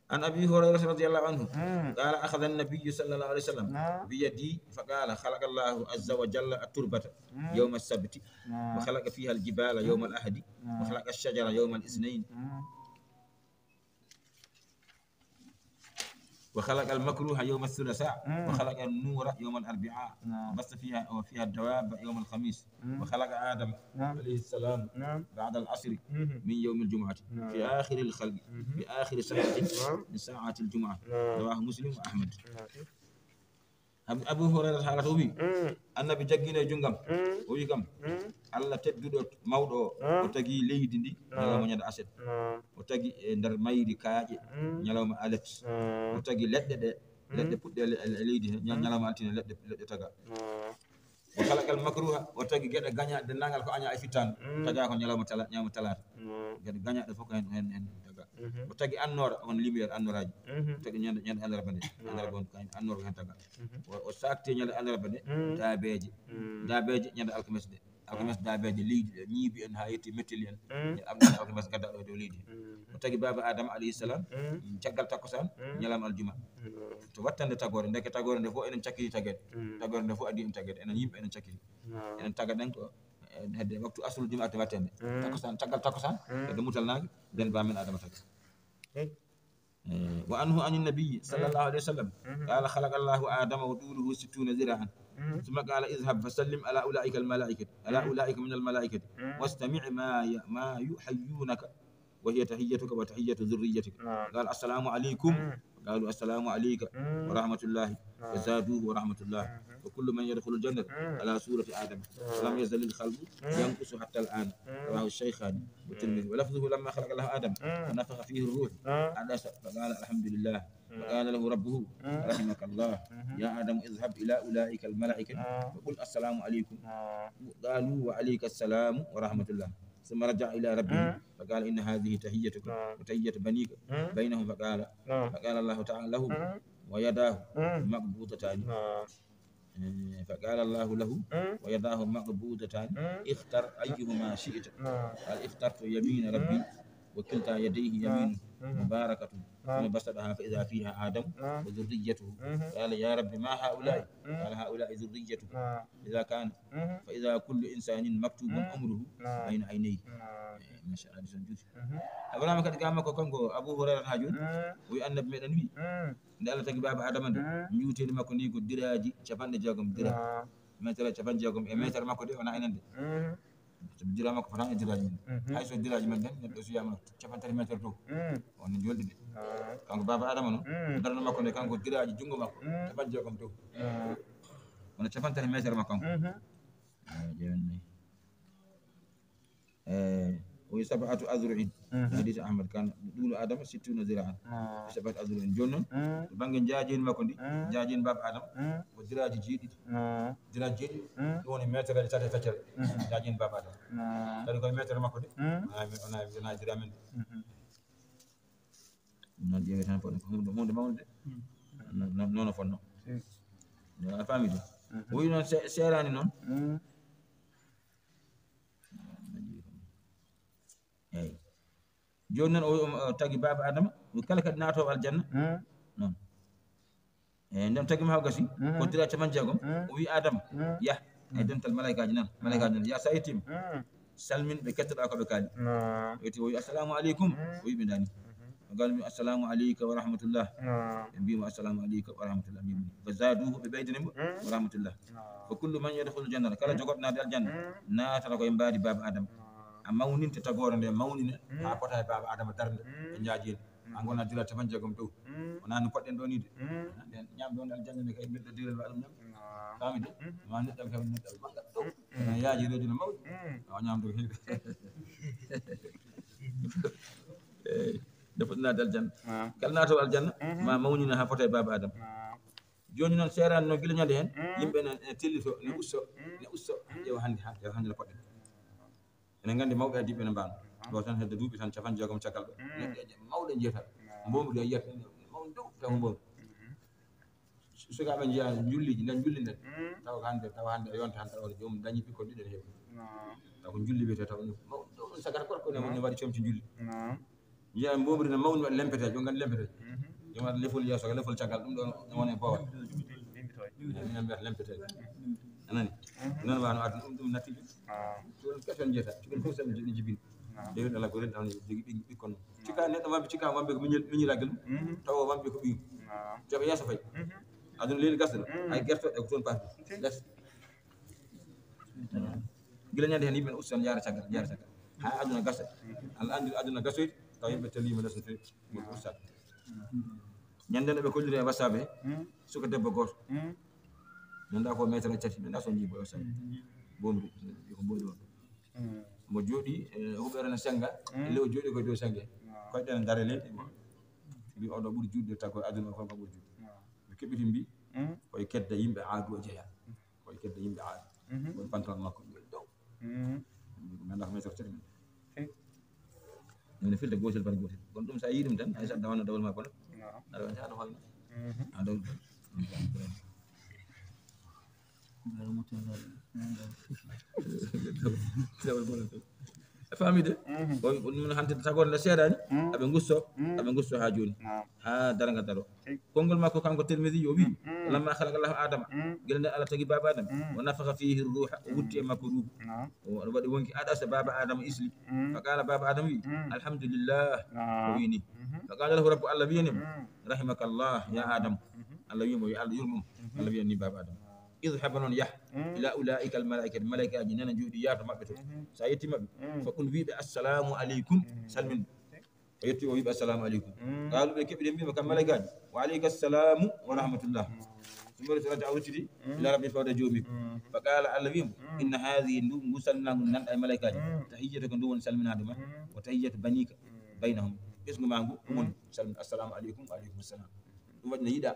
An Abi Hurayrata radiyallahu anhu, qala, akhadha an-nabiyyu sallallahu alayhi wa sallam biyadi, fa qala, khalaqa Allahu azza wa jalla at-turbata yawma as-sabti, wa khalaqa fiha al-jibala yawma al-ahadi, wa khalaqa ash-shajara yawma al-ithnayn. وخلق المكروه يوم الثلاثاء، مم. وخلق النور يوم الأربعاء، نعم. وبث فيها، وفيها الدواب يوم الخميس، مم. وخلق آدم، نعم. عليه السلام، نعم. بعد العصر، مم. من يوم الجمعة، نعم. في آخر الخلق، مم. في آخر ساعة، نعم. من ساعات الجمعة. نعم. رواه مسلم وأحمد. نعم. Ab-, Abu Hurairata haalata o wi, Mm. Annabi jaggino e junngam, Mm. o wi kam, Mm. Allah tedduɗo mawɗo o, Ah. o tagi leydi ndi Naam. ñalawma ñande aset. Naam. O tagi e nder mayri kaaƴe Mm. ñalawma alet. Naam. O tagi leɗɗe ɗe, Mm. leɗɗe puɗɗe e le-, e leydi he, ña-, Mm. ñalawma altine leɗɗe, leɗɗe taga. Naam. O khalaqal makruha, o tagi geɗe gaña, denndaangal ko aña e fittaandu, Mm. taga ko ñalawma tala-, ñalawma talaata. Naam. Geɗe gañaɗe fof ko hen, hen, hen taga. Mhm. O tagi annoora, on lumière annooraaji. Mhm. O tagi ñande, ñande alarba nde. Naam. Alarba on, kañ annoora ko hen taga. Mhm. O, o sakti ñande alarba nde, Mm. daabeeje. Mm. Daabeeje ñande alkames nde. Alkames Mm. daabeeje leydi ɗo, ñiibi en haa yetti metteli en. Mm. Ñande alkames gadda ɗo e dow leydi. Mm. O tagi baaba Adama alayhi salam, Mm. caggal takkusaan, Mm. ñalawma aljuma. Mm. To wattande tagoore, ndeke tagoore nde fof enen cakkiri tageede. Mm. Tagoore nde fof adii en tageede, enen yimɓe enen cakkiri. Naam. Enen tagaɗen ko, eh, hedde waktu aslul jumaati wattande. Mm. Takkusaan, caggal takkusaan, Mm. hedde mutal naange, nden ba men Adama taga. Eh. Eh, wa anhu anin nabi sallallahu alayhi wa sallam. Mm. Qala, khalaqa Allahu Adama wa tuluhu sittuna zira'an. Mm. Thumma qala, idhhab fasallim ala ulaika al malaikati, ala Mm. ulaika min al malaikati. Mm. Wastami' ma ya-, ma yuhayyunaka. وهي تحيتك وتحية ذريتك. نعم. قال: السلام عليكم. مم. قالوا: السلام عليك مم. ورحمة الله. نعم. فزادوه ورحمة الله. مم. وكل من يدخل الجنة مم. على صورة آدم. نعم. ولم يزل الخلق مم. ينقص حتى الآن. مم. رواه الشيخان والترمذي. مم. ولفظه: لما خلق الله آدم مم. ونفخ فيه الروح نعم. حدث فقال: الحمد لله. مم. فقال له ربه: مم. رحمك الله. مم. يا آدم، اذهب إلى أولئك الملائكة نعم. وقل: السلام عليكم. نعم. قالوا: وعليك السلام ورحمة الله. ثم رجع إلى ربه مم. فقال: إن هذه تحيتك نعم. وتحية بنيك مم. بينهم. فقال، نعم. فقال الله تعالى له: مم. ويداه مم. مقبوضتان. نعم. إيه، فقال الله له: مم. ويداه مقبوضتان، مم. اختر أيهما شئت. نعم. قال: اخترت يمين ربي مم. وكلتا يديه نعم. يمين مم. مباركة. نعم. ثم بسطها فإذا فيها آدم نعم. وذريته. مم. قال: يا رب، ما هؤلاء؟ مم. قال: هؤلاء ذريتك. نعم. إذا كان مم. فإذا كل إنسان مكتوب مم. عمره نعم. بين عينيه. نعم. Eh, machallah, hadiis on juuti. Mhm. Ibrahima kadi ga makko kanko Abu Hurairata ha jooni, Mm. o wi Annabi meɗen wi, Mm. nde Allah tagi baaba Adama nde, Mm. njuuteendi makko ndi ko diraaji capanɗe jeegom, dira. Naam. Meetere capanɗe jeegom, e Mm. meetere makko de wona enen de. Mhm. Sabu dira makko fotani e diraaji men. Mhm. Hay so diraaji men ɗen, neɗɗo so wiyama capanɗe tati meetere to, Mm. on ne jolɗi de. Naam. Kanko baaba Adama noon, Mm. darnde makko nde kanko diraaji junngo makko, Mm. capanɗe jeegom to. Naam. Wona capanɗe tati meetere makko kanko. Mhm. Eh, ƴeewen nayi. Eh, o wi sab'atu azru'in. Mhm. Hadith Ahmad kan, ɗuulu Adama sittuna zira'an. Ah. Sab'atu azru'in. Jooni noon, Mm. to bannge njaajeendi makko ndi, Mm. njaajeendi baaba Adama, Mm. ko diraaji jeeɗiɗi. Ah. Diraaji jeeɗiɗi, Mm. ɗum woni meetereeje tati e feccere. Mm. Njaajeendi baaba Adama. Ah. Kadi koye meetere makko de, Mm. wona, wona, wona dira men de. Mhm. Noon ƴeewi tan, ko huunde, huunde mawnde. Mm. No, no, noon o fotnoo. Mm. A faami de? Mhm. O wi noon se-, seeraani noon. Mm. Eeyi. Jooni noon o, o, o tagi baaba Adama, o kala kadi naatoowo aljanna. Mm. Noon. Eeyi, nden tagi ma haa o gasi, Mm. ko dira capanɗe jeegom, Mm. o wi Adama, Mm. yah, e Mm. dental malaykaaji nan, Mm. malaykaaji nan, ya sa yettiima, Mm. salmin ɓe kettoɗaa ko ɓe kaali. Naam. O yetti, o wi, "Assalamu aleykum." Mm. O wi ɓe ndaani. Mhm. O gal mi, "Assalamu aleyka wa rahmatullah." Naam. Ɓe mbiimo, "Assalamu aleyka wa rahmatullah." Mbiimo. Fa zaduhu, ɓe ɓeydani mo, Mm. "Wa rahmatullah." Naam. Fa kullu man yadkhulu jannata, kala Mm. jogoɗo naade aljanna, Mm. naatata ko e mbaadi baaba Adama. Naam. A mawninte tagoore nde, mawnine, Mm. haa fota e baaba Adama darnde, Mm. e njaajeendi. Mm. An wona dira capanɗe jeegom dow. Mm. Wona no poɗɗen ɗo ni de. Mm. Nden ñaamde wonde aljanna nde kay neɗɗo dira waɗa ɗum ñaam. Naam. Faami de? Mm. Ma neɗɗo kam neɗɗo manga dow. Mm. Ene yaaji reedu no mawɗi. Mm. Awa ñaamde ko heewi. Eeyi. Nde foti naade aljanna. Naam. Kala naatoowo aljanna, Mhm. ma mawnina haa fota e baaba Adama. Naam. Jooni noon seeraani noon gila ñande heen, Mm. yimɓe ne, ne tellito, ne Mm. usto, Mm. ne usto, Mm. ƴeewa hannde, haa ƴeewa hannde no poɗɗen. Enen nganndi mawɓe addiiɓe ne mbaano. Mm. Ɗo tan hedde duuɓi tan capanɗe jeegom caggal ɗo. Mm. Neɗɗo e mawɗo jeetal. Mm. Mbomri a yiyat mawɗo dow taw mbomri. Mhm. Su-, sukaaɓe njiya njulliiji, nden njulli nden. Mm. Taw ko hannde, taw hannde a yonta hannde taw joomum dañi ɓikkon ɗiɗo ne heewi. Mm. Taw ko njulli wiyetee taw ɗum mawɗo dow ɗum sagata gorko ne, Mm. ne waɗi comci njulli. Mm. Njiya mbomri ne mawni waɗi lempeteejo, on nganndi lempeteejo. Mhm. Joom waɗa lefol yeeso, lefol caggal, ɗum ɗo ne woni e boowal. Minen mbiyata lempeteejo. A nani? Mhm. Noon wano aduna, ɗum, ɗum natti ɗum. Ah. Ɗum question jeyata, ɗum fof sabu ɗum jibini. Dewi ɗala ko ren ɗan jogi ɓi ɓikkon. Cika neɗɗo wambi cika wambi ko miñi miñi ragel. Tawa wambi ko ɓi. Jaɓa yeeso fay. Aduna leeli gasde ɗo. Hay gerto e ko toon paati. Gas. Gila ñande hen yimɓe ne usta tan yaara caggal yaara caggal. Ha aduna gasa. Alla andi aduna gasoyde tawa yimɓe tellima les no fewi. Mo usta. Ñande no ɓe kolliri e wasaɓe. Suka debbo goto. Nanda ko metere tati nanda so jibo wasaɓe. Bombi ko mboɗi on. Mo jooɗi e huɓere no senga. E lew jooɗi ko dow senge. Koyɗe no dare leyɗe. Mbi oɗo ɓuri juutde tago aduna o ko ɓuri juutde. Ɓe keɓiti mbi koye kedda yimɓe aadu o jeeya. Koye kedda yimɓe aadu. Woni pantalon makko ɓe dow. Ganda ko metere tati men. Min filde gotel par gotel. Kono ɗum sa yi ɗum tan hay sa dawana dawol ma kono. Aɗa wani aɗa hoyno. A dawol. Famide. Ɗum hante tagorde nde seedaani. Aɓe gusto aɓe gusto ha jooni. Ha darga daro. Konngol makko kanko Tirmidi o wi, lamma khalaqa Allahu Adama, gila nde Allah tagi baba Adama, wa nafakha fihi ruha, o wutti e makko ruhu. O waɗi wonki aɗa sa baba Adama isli. Fa qala baba Adama wi, alhamdulillah. O wi ni. Fa qala lahu rabbu, Allah wiyanimo, rahimakallah ya Adama. Allah wimo yo Allah yurmum. Allah wiyan ni baba Adama, idhhab, non yah, ila ulaika al malaikati, malaikaji nana jooɗi yaato maɓɓe to. Sa yetti maɓɓe, fa qul, wiɓe assalamu aleykum. Salmin. O yetti o wiɓe assalamu aleykum. Qalu, ɓe keɓiɗen mbima kam malaikaji, wa aleyka assalamu wa rahmatullah. Summa raja a ruttiti ila rabbi fawda joomiko. Fa qala, Allah wimo, inna hadhihi, ndu ngu salminagu nanɗa e malaikaji, tahiyyata, ko ndu woni salminade ma, wa tahiyyatu banika baynahum. Ɓesngu ma ngu ɗum woni salmin assalamu aleykum wa aleykum assalam. Ɗum waɗi no yiɗa.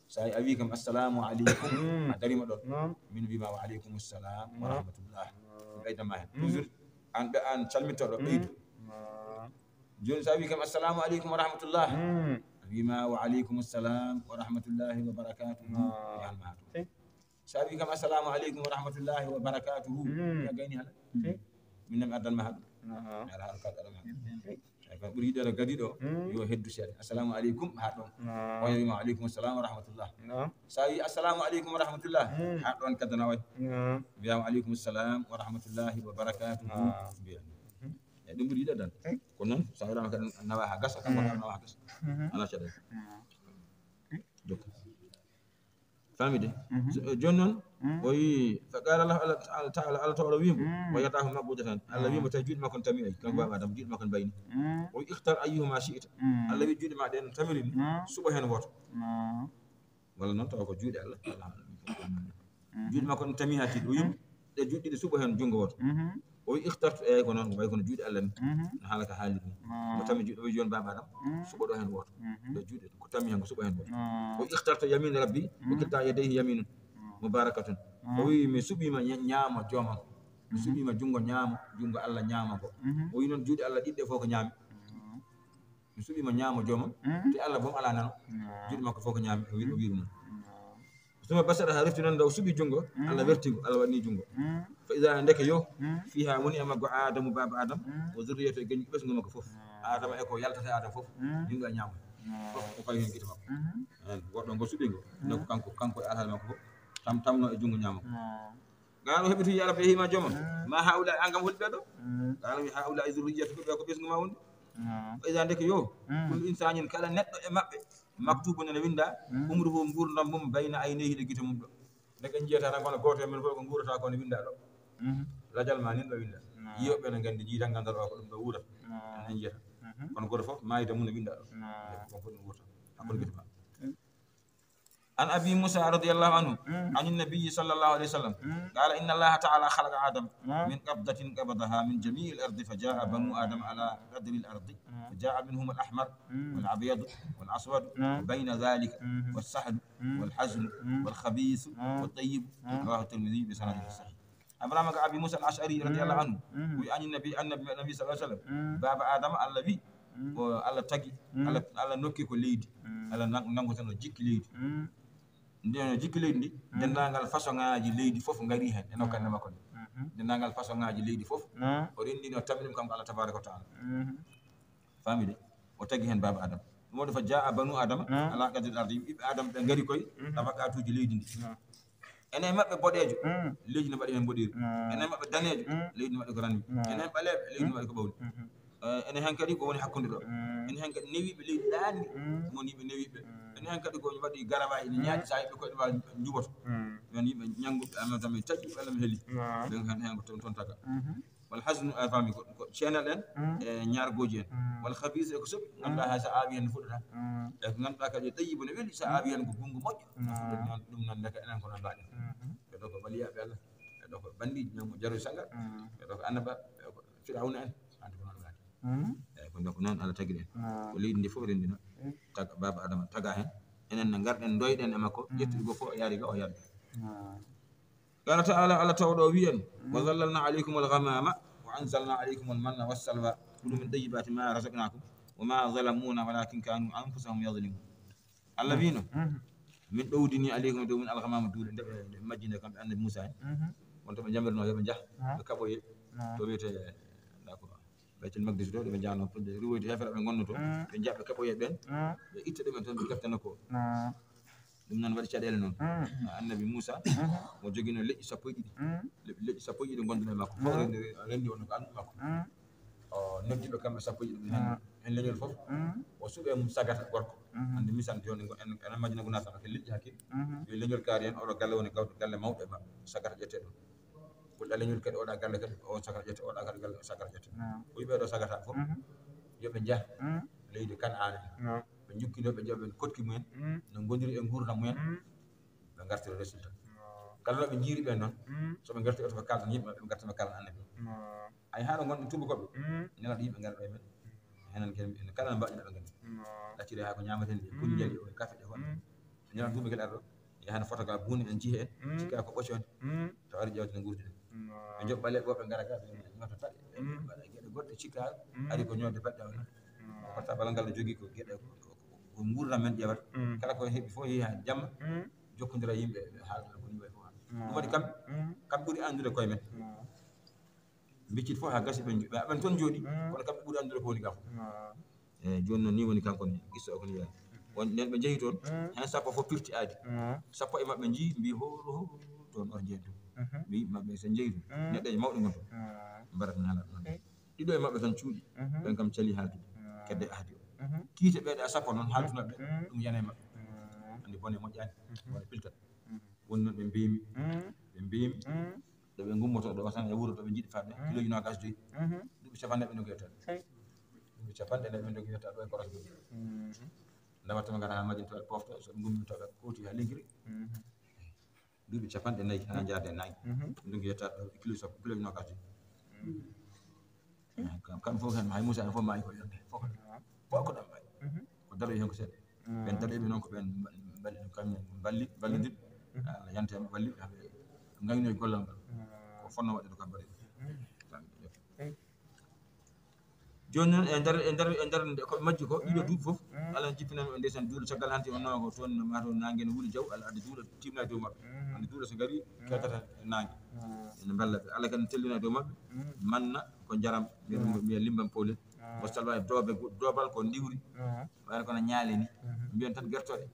Sa a wi kam assalamu aleykum, a darima ɗon. Min wima wa aleykum assalam wa rahmatullah. Ɗum ɓeydama hen toujours. An ɓe an calmittoɗo ɓeydu. Joni sa wi kam assalamu aleykum wa rahmatullah, a wima wa aleykum assalam wa rahmatullahi wa barakatuhu. Yanma to. Sa wi kam assalamu aleykum wa rahmatullahi wa barakatuhu, ya gayni hala. Min nam addan ma haɗum. Ala haɗum kal adama. Ay ko ɓuri yiɗoɗo gadiɗo yo heddu seeɗa assalamu aleykum ha ɗon. Oya wima aleykum assalam wa rahmatullah. Sa wi assalamu aleykum wa rahmatullah, ha ɗon kaddana oy. Wiyama aleykum assalam wa rahmatullahi wa barakatuhu. Mbiya e ɗum ɓuri yiɗo dan. Ko noon sa wirama kadi nawa ha gasa kanko nawa ha gasa. Ala caɗal. Jokka. Famide. Joni noon o wi fa qala Allah, Allah taala, Allah taala wimo, wa yadahu maqbuda tan. Allah wimo tawi juuɗe makko n tami ay kanko baba adam juuɗe makko n bayni. O wi ikhtar ayyuhuma shi'ta. Allah wi juuɗe ma ɗen tamiri ni, suɓo hen woto. Walla noon tawa ko juuɗe Allah. Juuɗe makko n tami ha tiiɗi o yimo ɗe juuɗe ɗiɗi suɓo hen junngo woto. O wi ikhtartu, eyi ko noon way kono juuɗe Allah ni. No haala ka haaliri ni. Mo tammi juuɗe o wi joni baba adam suɓo ɗo hen woto. Ɗo juuɗe ko tammi hen ko suɓo hen woto. O wi ikhtartu yamin rabbi, wa kilta yadayhi yaminun mubarakatun. O wi mi suɓima ñaamo joomam. Mi suɓima junngo ñaamo, junngo Allah ñaamo ko. O wi noon juuɗe Allah ɗiɗɗe fof ko ñaami. Mi suɓima ñaamo joomam. Te Allah boom ala nano. Juuɗe makko fof ko ñaami o wi o wiri noon. Suma basara ha refti noon nde o suɓi junngo. Allah wertigo Allah waɗni junngo. Fa ida ndeke yo fiha woni e maggo adamu baba adam, o zurriyata e gañi ɓesngu makko fof. Adama e ko yaltata adam fof. Yimɓe a ñaama fof o fawi hen gite makko. Hen goɗɗo ngo suɓi ngo nde ko kanko kanko e alhaali makko fof tam tamno e junngo ñaamo. Gaano heɓiti ya rabbi hima jooma ma haula an kam holi ɓeɗo. Gaano wi haula e zurriyata ɓe ko ɓesngu ma woni. Fa ida ndeke yo kullu insanin kala neɗɗo e maɓɓe maktubu nene winda umruhu ngurdam mum bayna aynayhi ɗo gite mum ɗo. Ndeke jiyata tan kono goto e men fof ko guurata kono winda ɗo. Lajal ma nin ɗo winda. Yiyoɓe ne gandi jiitan gandal o ko ɗum ɗo wuurata. Enen jiyata kono goto fof mayita mum ne winda ɗo. Kon fof ɗum wuurata hakkude gite ma. عن أبي موسى رضي الله عنه عن النبي صلى الله عليه وسلم قال إن الله تعالى خلق آدم من قبضة قبضها من جميع الأرض فجاء بنو آدم على قدر الأرض فجاء منهم الأحمر والأبيض والأسود وبين ذلك والسهل والحزن والخبيث والطيب. رواه الترمذي بسند صحيح. Abrahama ko Abi Musa al Ashari radiyallahu anhu wi ani nabi annabi nabi sallallahu alaihi wasallam baba Adama Allah wi ko Allah tagi Allah Allah nokki ko leydi. Allah nangotano jikki leydi. Nden jikki leydi ndi dendagal façon ngaji leydi fof ngari hen e nokkande makko nde. Dendagal façon ngaji leydi fof o rendi no tammi ɗum kanko Allah tabaraka wa taala. Famide o tagi hen baba Adama. Ɗum waɗi fa jaa banu Adama ala qadri ardi ɓiɓɓe Adama ɓe ngari koye tabaqatuji leydi ndi. Enen maɓɓe boɗeejo, leydi no mbaɗi heen mboɗeeri. Enen maɓɓe daneejo, leydi no mbaɗi ko ranni. Enen ɓaleeɓe, leydi no mbaɗi ko ɓawli. Eh, enen heen kadi ko woni hakkunde ɗo. Enen heen kadi newiiɓe leydi ɗaanni, woni yimɓe newiiɓe. Enen heen kadi ko mbaɗi garawaay, ene ñaaɗi, so a yiɓe koyɗe ma njuɓoto. Yon yimɓe ñannguɓe, amen tan mi taƴi, walla mi heli. Ɓen heen, heen ko toon, toon taga. Wal hasnu, a faami, ko, ko ceenal en e ñaargooji en. Wal khabiis, e ko soɓi, ngannduɗaa hay so a aawi heen no fuɗata. E ko ngannduɗaa kadi ɗayibo no weli, so a aawi heen ko bunngo moƴƴo, no fuɗata. Noon, ɗum noon ndeke enen ko noon mbaɗen. Ɓe ɗo ko waliyaaɓe Allah, ɓe ɗo ko banndiiji, ñaamo jaroy sagar, ɓe ɗo ko annaba, ɓe ko Firawna en, hannde ko noon mbaɗen. Eeyi, ko donc noon Allah tagiri en. Ko leydi ndi fof renndino, taga, baaba Adama taga heen. Enen ne ngarɗen, ndoyɗen e makko, ƴettude goo fof, o yaari ga, o yaari ga. Qala ta'ala, Allah tawɗo o wi'i en, "Wa zallalna alaykum al-ghamama wa anzalna alaykum al-manna was-salwa, kulu min tayyibati ma razaqnakum wa ma zalamuna walakin kanu anfusahum yazlimun." Allah wi'no, "Min ɗowdini alaykum e dow mon al-ghamama, duule nde ɓe, nde ɓe majjinde kamɓe annabi Musa en. Wonto ɓe jamirno yo ɓe njah, ɓe kaɓoye to wiyete, d'accord, Baytul Maqdis to, ɗo ɓe njahno, riwoyde heefere ɓe ngonno to. Ɓe njaha ɓe kaɓoye ɓen, ɓe itta ɗumen toon, ɓe keftana ko." Ɗum noon waɗi caɗeele noon. Annabi Muusa, o jogiino leƴƴi sappo e ɗiɗi. Le-, leƴƴi sappo e ɗiɗi ngonduno e makko. Fof rendi, rendi wonno ko alɗum makko. O noddi ɓe kamɓe sappo e ɗiɗi ɓe hen, hen leñol fof. O suɓe mum sagata gorko. Hannde misan jooni ngo, en, en majjina ko naatata ko leƴƴi hakkil. Yo leñol kaari en, oɗo galle woni gawto galle mawɗo e maɓɓe. Sagata ƴette ɗum. Ɓurɗa leñol kadi, oɗa galle kadi, on sagata ƴette, oɗa galle, galle, on sagata ƴette. O wi ɓeeɗo sagata fof, yo ɓe njah leydi Kan'aana. Ɓe njukkino, ɓe ƴeewa, ɓe koɗki mumen, no ngondiri e nguurndam mumen, ɓe ngartira résultat. Kala no ɓe njiiri ɓen noon, so ɓe ngarti oto ɓe kaldan yimɓe maɓɓe, ɓe ngarta ɓe kaldan annabi. Ay, haa ɗo ngonɗen tuubakooɓe, nelaaɗo yimɓe ngara ɗo e men. Henen ken, en kala no mbaɗi ɗo ngonɗen. Lacciri haa ko ñaamaten ɗe, kuñjali o e kafe ɗe wonde. Nelaaɗo tuubakooɓe arɗo, yahana foto ga buuni en jihe en, cikka ko ɓocci on, to ari ƴeewte no nguurdi ɗen. Ɓe njoɓɓa leɗɗe, ɓe ngara ga, ɓe ñoota paɗe, ɓe mbaɗa geɗe goɗɗe, cikka ari ko ñoode baɗɗe on. Portable ngal no jogii ko geɗe ko, ko, ko, ko nguurndam men ƴeewata. Kala ko heɓi fof yehi haa jamma, jokkondira yimɓe, ɓe haalda ko ni wayi fof. Ɗum waɗi kamɓe, kamɓe ɓuri anndude koye men. Mbiccit fof haa gasi ɓe njo-, ɓe aɓan toon jooɗi, kono kamɓe ɓuri anndude ko woni ga fof. Eeyi, jooni noon ni woni kanko ne, qissa o ko ni yaari. Won nen ɓe njehi toon, heen sappo fof pirti aadi. Sappo e maɓɓe njii, mbii, "Ho, ho, ho, toon oto njeen toon." Mbii, maɓɓe so njehi toon, neɗɗo e mawɗo ngon toon. Mbaɗat mi haalata noon. Ɗiɗo e maɓɓe tan cuuɗi, ɓen kam cali haaldude. Kedde ahdi o. Kiite ɓeeɗa sappo noon haalduno ɓe, ɗum yana e maɓɓe. Anndi bone moƴƴaani, bone piltat. Woni noon ɓe mbeemi, ɓe mbeemi. Ɗo ɓe ngummoto ɗo tan e wuro ɗo ɓe njiɗi faɗde, kilooji noogaas joyi. Duuɓi capanɗe ɓe ndogi yetta. Duuɓi capanɗe nayi ɓe ndogi yetta ɗo e Koros Gumi. Ndawata ɓe ngara haa Madina to ɓe pofta, so ɓe ngummi to ɓe kooti haa Linkiri. Duuɓi capanɗe nayi haa njaade nayi. Ɓe ndogi yetta ɗo e kilo sappo, kilooji noogaas joyi. Eeyi, kam, kam fof heen, hay Muusa en fof maayi ko yonde. Fof ko, fof ko ɗam maayi. Ko daroy heen ko seeɗa. Ɓen daroyɓe noon ko ɓen mba-, mballi, kamɓe mballi, mballondir. Allah yanta en, walli ɓe, haa ɓe ngaynoyi gollal ngal. Ko fotnoo waɗde ko bari. Jooni noon, e nder, e nder, e nder nde ko majji ko, ɗiɗo duuɓi fof, Allah ne jippinani ɓe ndeysaan duule caggal hanti, on nawa ko toon, maa toon naange ne wuli jaw, Allah addi duule timna e dow maɓɓe. Hannde duule so ngari, keddata e naange. Ene mballa ɓe. Allah kadi ne tellina e dow maɓɓe. Manna ko njaram, mbiya ɗum, mbiya limban powlen. Wa salwa e doobe, doobal ko ndiwri. Wayno kono ñaale ni. Mbiyen tan gertoɗe.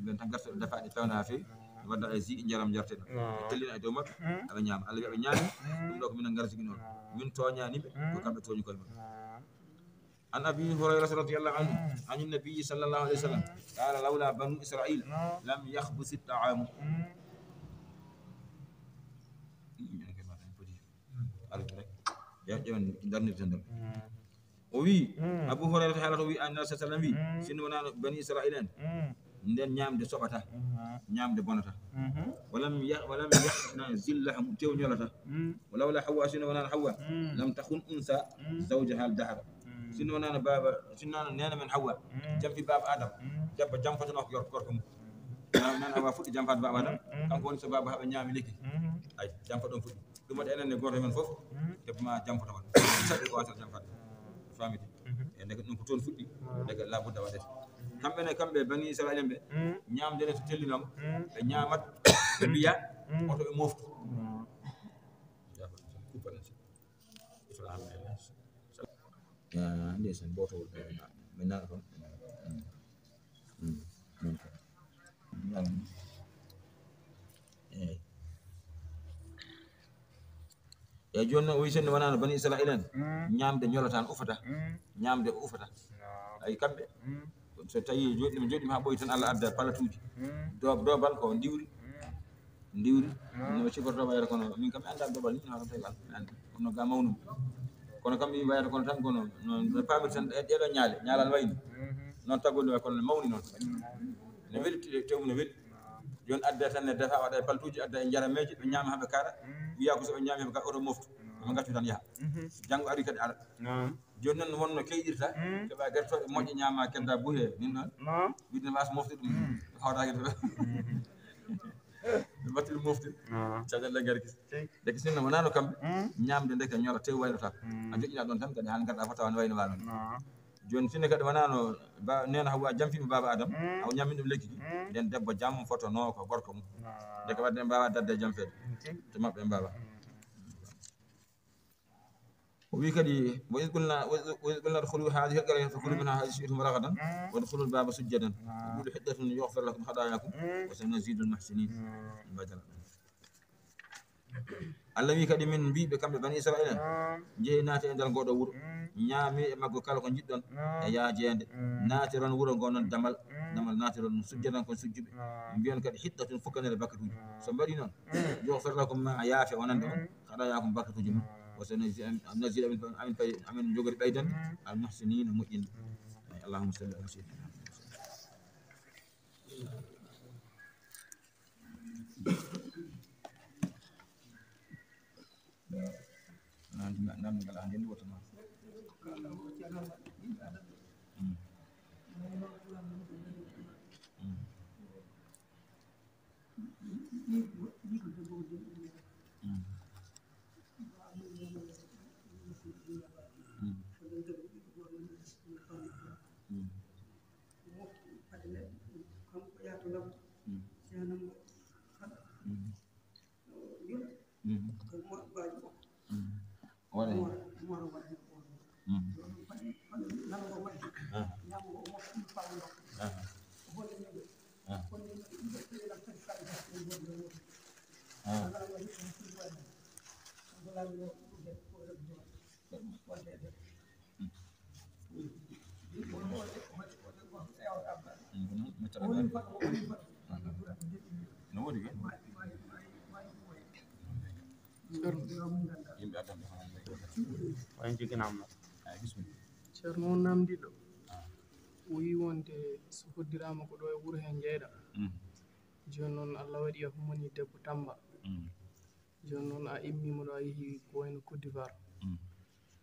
Mbiyen tan gertoɗe defaaɗe, pewnde haa feewi. Wadda e ji njaram njarteɗo. Tellina e dow maɓɓe. Aɓe ñaama. Allah wi aɓe ñaami. Ɗum ɗo ko minen ngarjigino. Min tooñaani ɓe. Ko kamɓe tooñi koye maɓɓe. عن أبي هريرة رضي الله عنه عن النبي صلى الله عليه وسلم قال: لولا بنو إسرائيل لم يخبث الطعام. Arde rek. Ƴeew, ƴeewen darnirten ɗon. O wi, Abu Hurairata haalata o wi, Annabi sallallahu alaihi wasallam wi, sinno wonaano Bani Israila en, nden ñaamde soɓata, ñaamde bonata. Walam ya-, walam yahna zillahum, tew ñolata. Walawla Hawwa, sinno wonaano Hawwa, lam takhun unsa zawjaha al-dahra. Sinno wonaano baaba, sinno wonaano neene men Hawwa, jampi baaba Adam, jabba jamfotono ko yor-, gorko mum. Nan, nan Hawwa fuɗɗi jamfaade baaba Adam, kanko woni sababu haa ɓe ñaami lekki. Ay, jamfa ɗon fuɗɗi. Ɗum waɗi enen ne gooto men fof, debbo ma jampoto ma. Saɗi ko wasata jamfaade. Famidi. E ndeke ɗum ko toon fuɗɗi, ndeke labudda waɗete. Kamɓe ne, kamɓe Bani Israila ɓe, ñaamde ne so tellinaama, ɓe ñaamat, ɓe mbiya, oto ɓe moftu. Kuppana si. Alhamdulillah. Ya, ndeysaan, gooto woni ɗo, mi nana toon. Mm. Mm. Mm. Nana. Eeyi. Eyi, jooni noon, o wii, so wonaa no Bani Israa'iila en, ñaamde ñolata, ufata. Ñaamde o ufata. Ay, kamɓe, so tawii jooɗiima, jooɗiima haa ɓooyi tan, Allah adda palatuuji. Doob-, doobal ko ndiwri. Ndiwri. No cifortoo wayata kono, min kam mi anndaa doobal, min haala tawi Allah, mi anndaa. Kono ga mawnum. Kono kam mi wayata kono tan, kono no, no paamirta tan, ɗe-, ɗeɗo ñaale, ñaalaal wayni. Noon taggude wayi kono no mawni noon. No weli, te-, tew no weli. Jooni adda tan ne defa, waɗa e paltuuji, adda e njarameeji, ɓe ñaama haa ɓe kaara. Wiya ko so ɓe ñaami haa ɓe kaara, oto moftu. Ɓe ngaccu tan yaha. Janngo ari kadi ara. Jooni noon wonno keyɗirta, keɓa gertooɗe moƴƴe ñaama, kedda buhe, nin ɗon. Wiɗde waas moftude ɗum. Hawtaaki to. Ɓe mbaɗti ɗum moftude. Caɗeele ngarki. Ndeke sinno wonaa no kamɓe. Ñaamde ndeke ñola tew waynota. A joƴƴina ɗon tan kadi haa ngarɗa fota wano wayno wano. Jooni sinno kadi wonaa no ba-, neena Hawwa jamfiima baaba Adam, awa ñammin ɗum lekki ki. Nden debbo jam fotonoo ko gorko mum. Ndeke wadde ɓe mbaawa dadde jamfeede. To maɓɓe ɓe mbaawa. O wi kadi, "Wa iz qulna, wa iz, wa iz qulna udkhulu hadhihi al-qaryata fakulu minha haythu shi'tum ragadan, wadkhulu al-baba sujjadan, qulu hittatun yughfar lakum khatayakum, wa sanazidul muhsinin." Badal. Allah wi kadi, min mbiɓe kamɓe Bani Israila, "Jehe naate e nder ngoɗo wuro, ñaame e maggo kala ko jiɗɗon, e yaajeende, naatiron wuro ngo noon damal, damal naatiron ɗum, sujjadan kon sujjuɓe, mbiyon kadi hittatun fukkanere bakkatuuji. So mbaɗi noon, yughfar lakum ma yaafe wonande on, khatayakum bakkatuuji mon. Wa sanazid, amin, amin, amin jogori ɓeydan al muhsinin moƴƴinɓe." Allahumma salli ala sayyidina Muhammad. Waɗa heen. No woodi kay. Yimɓe addan ɓe hono. Wayen jigginammo. Ay, bismillah. Ceerno on namdiɗo. O wi wonde so hoddiraama ko ɗo e wuro heen jeyɗa. Jooni noon Allah waɗi a humani debbo Tamba. Jooni noon a immiima ɗo, a yehi ko wayno Côte d'Ivoire.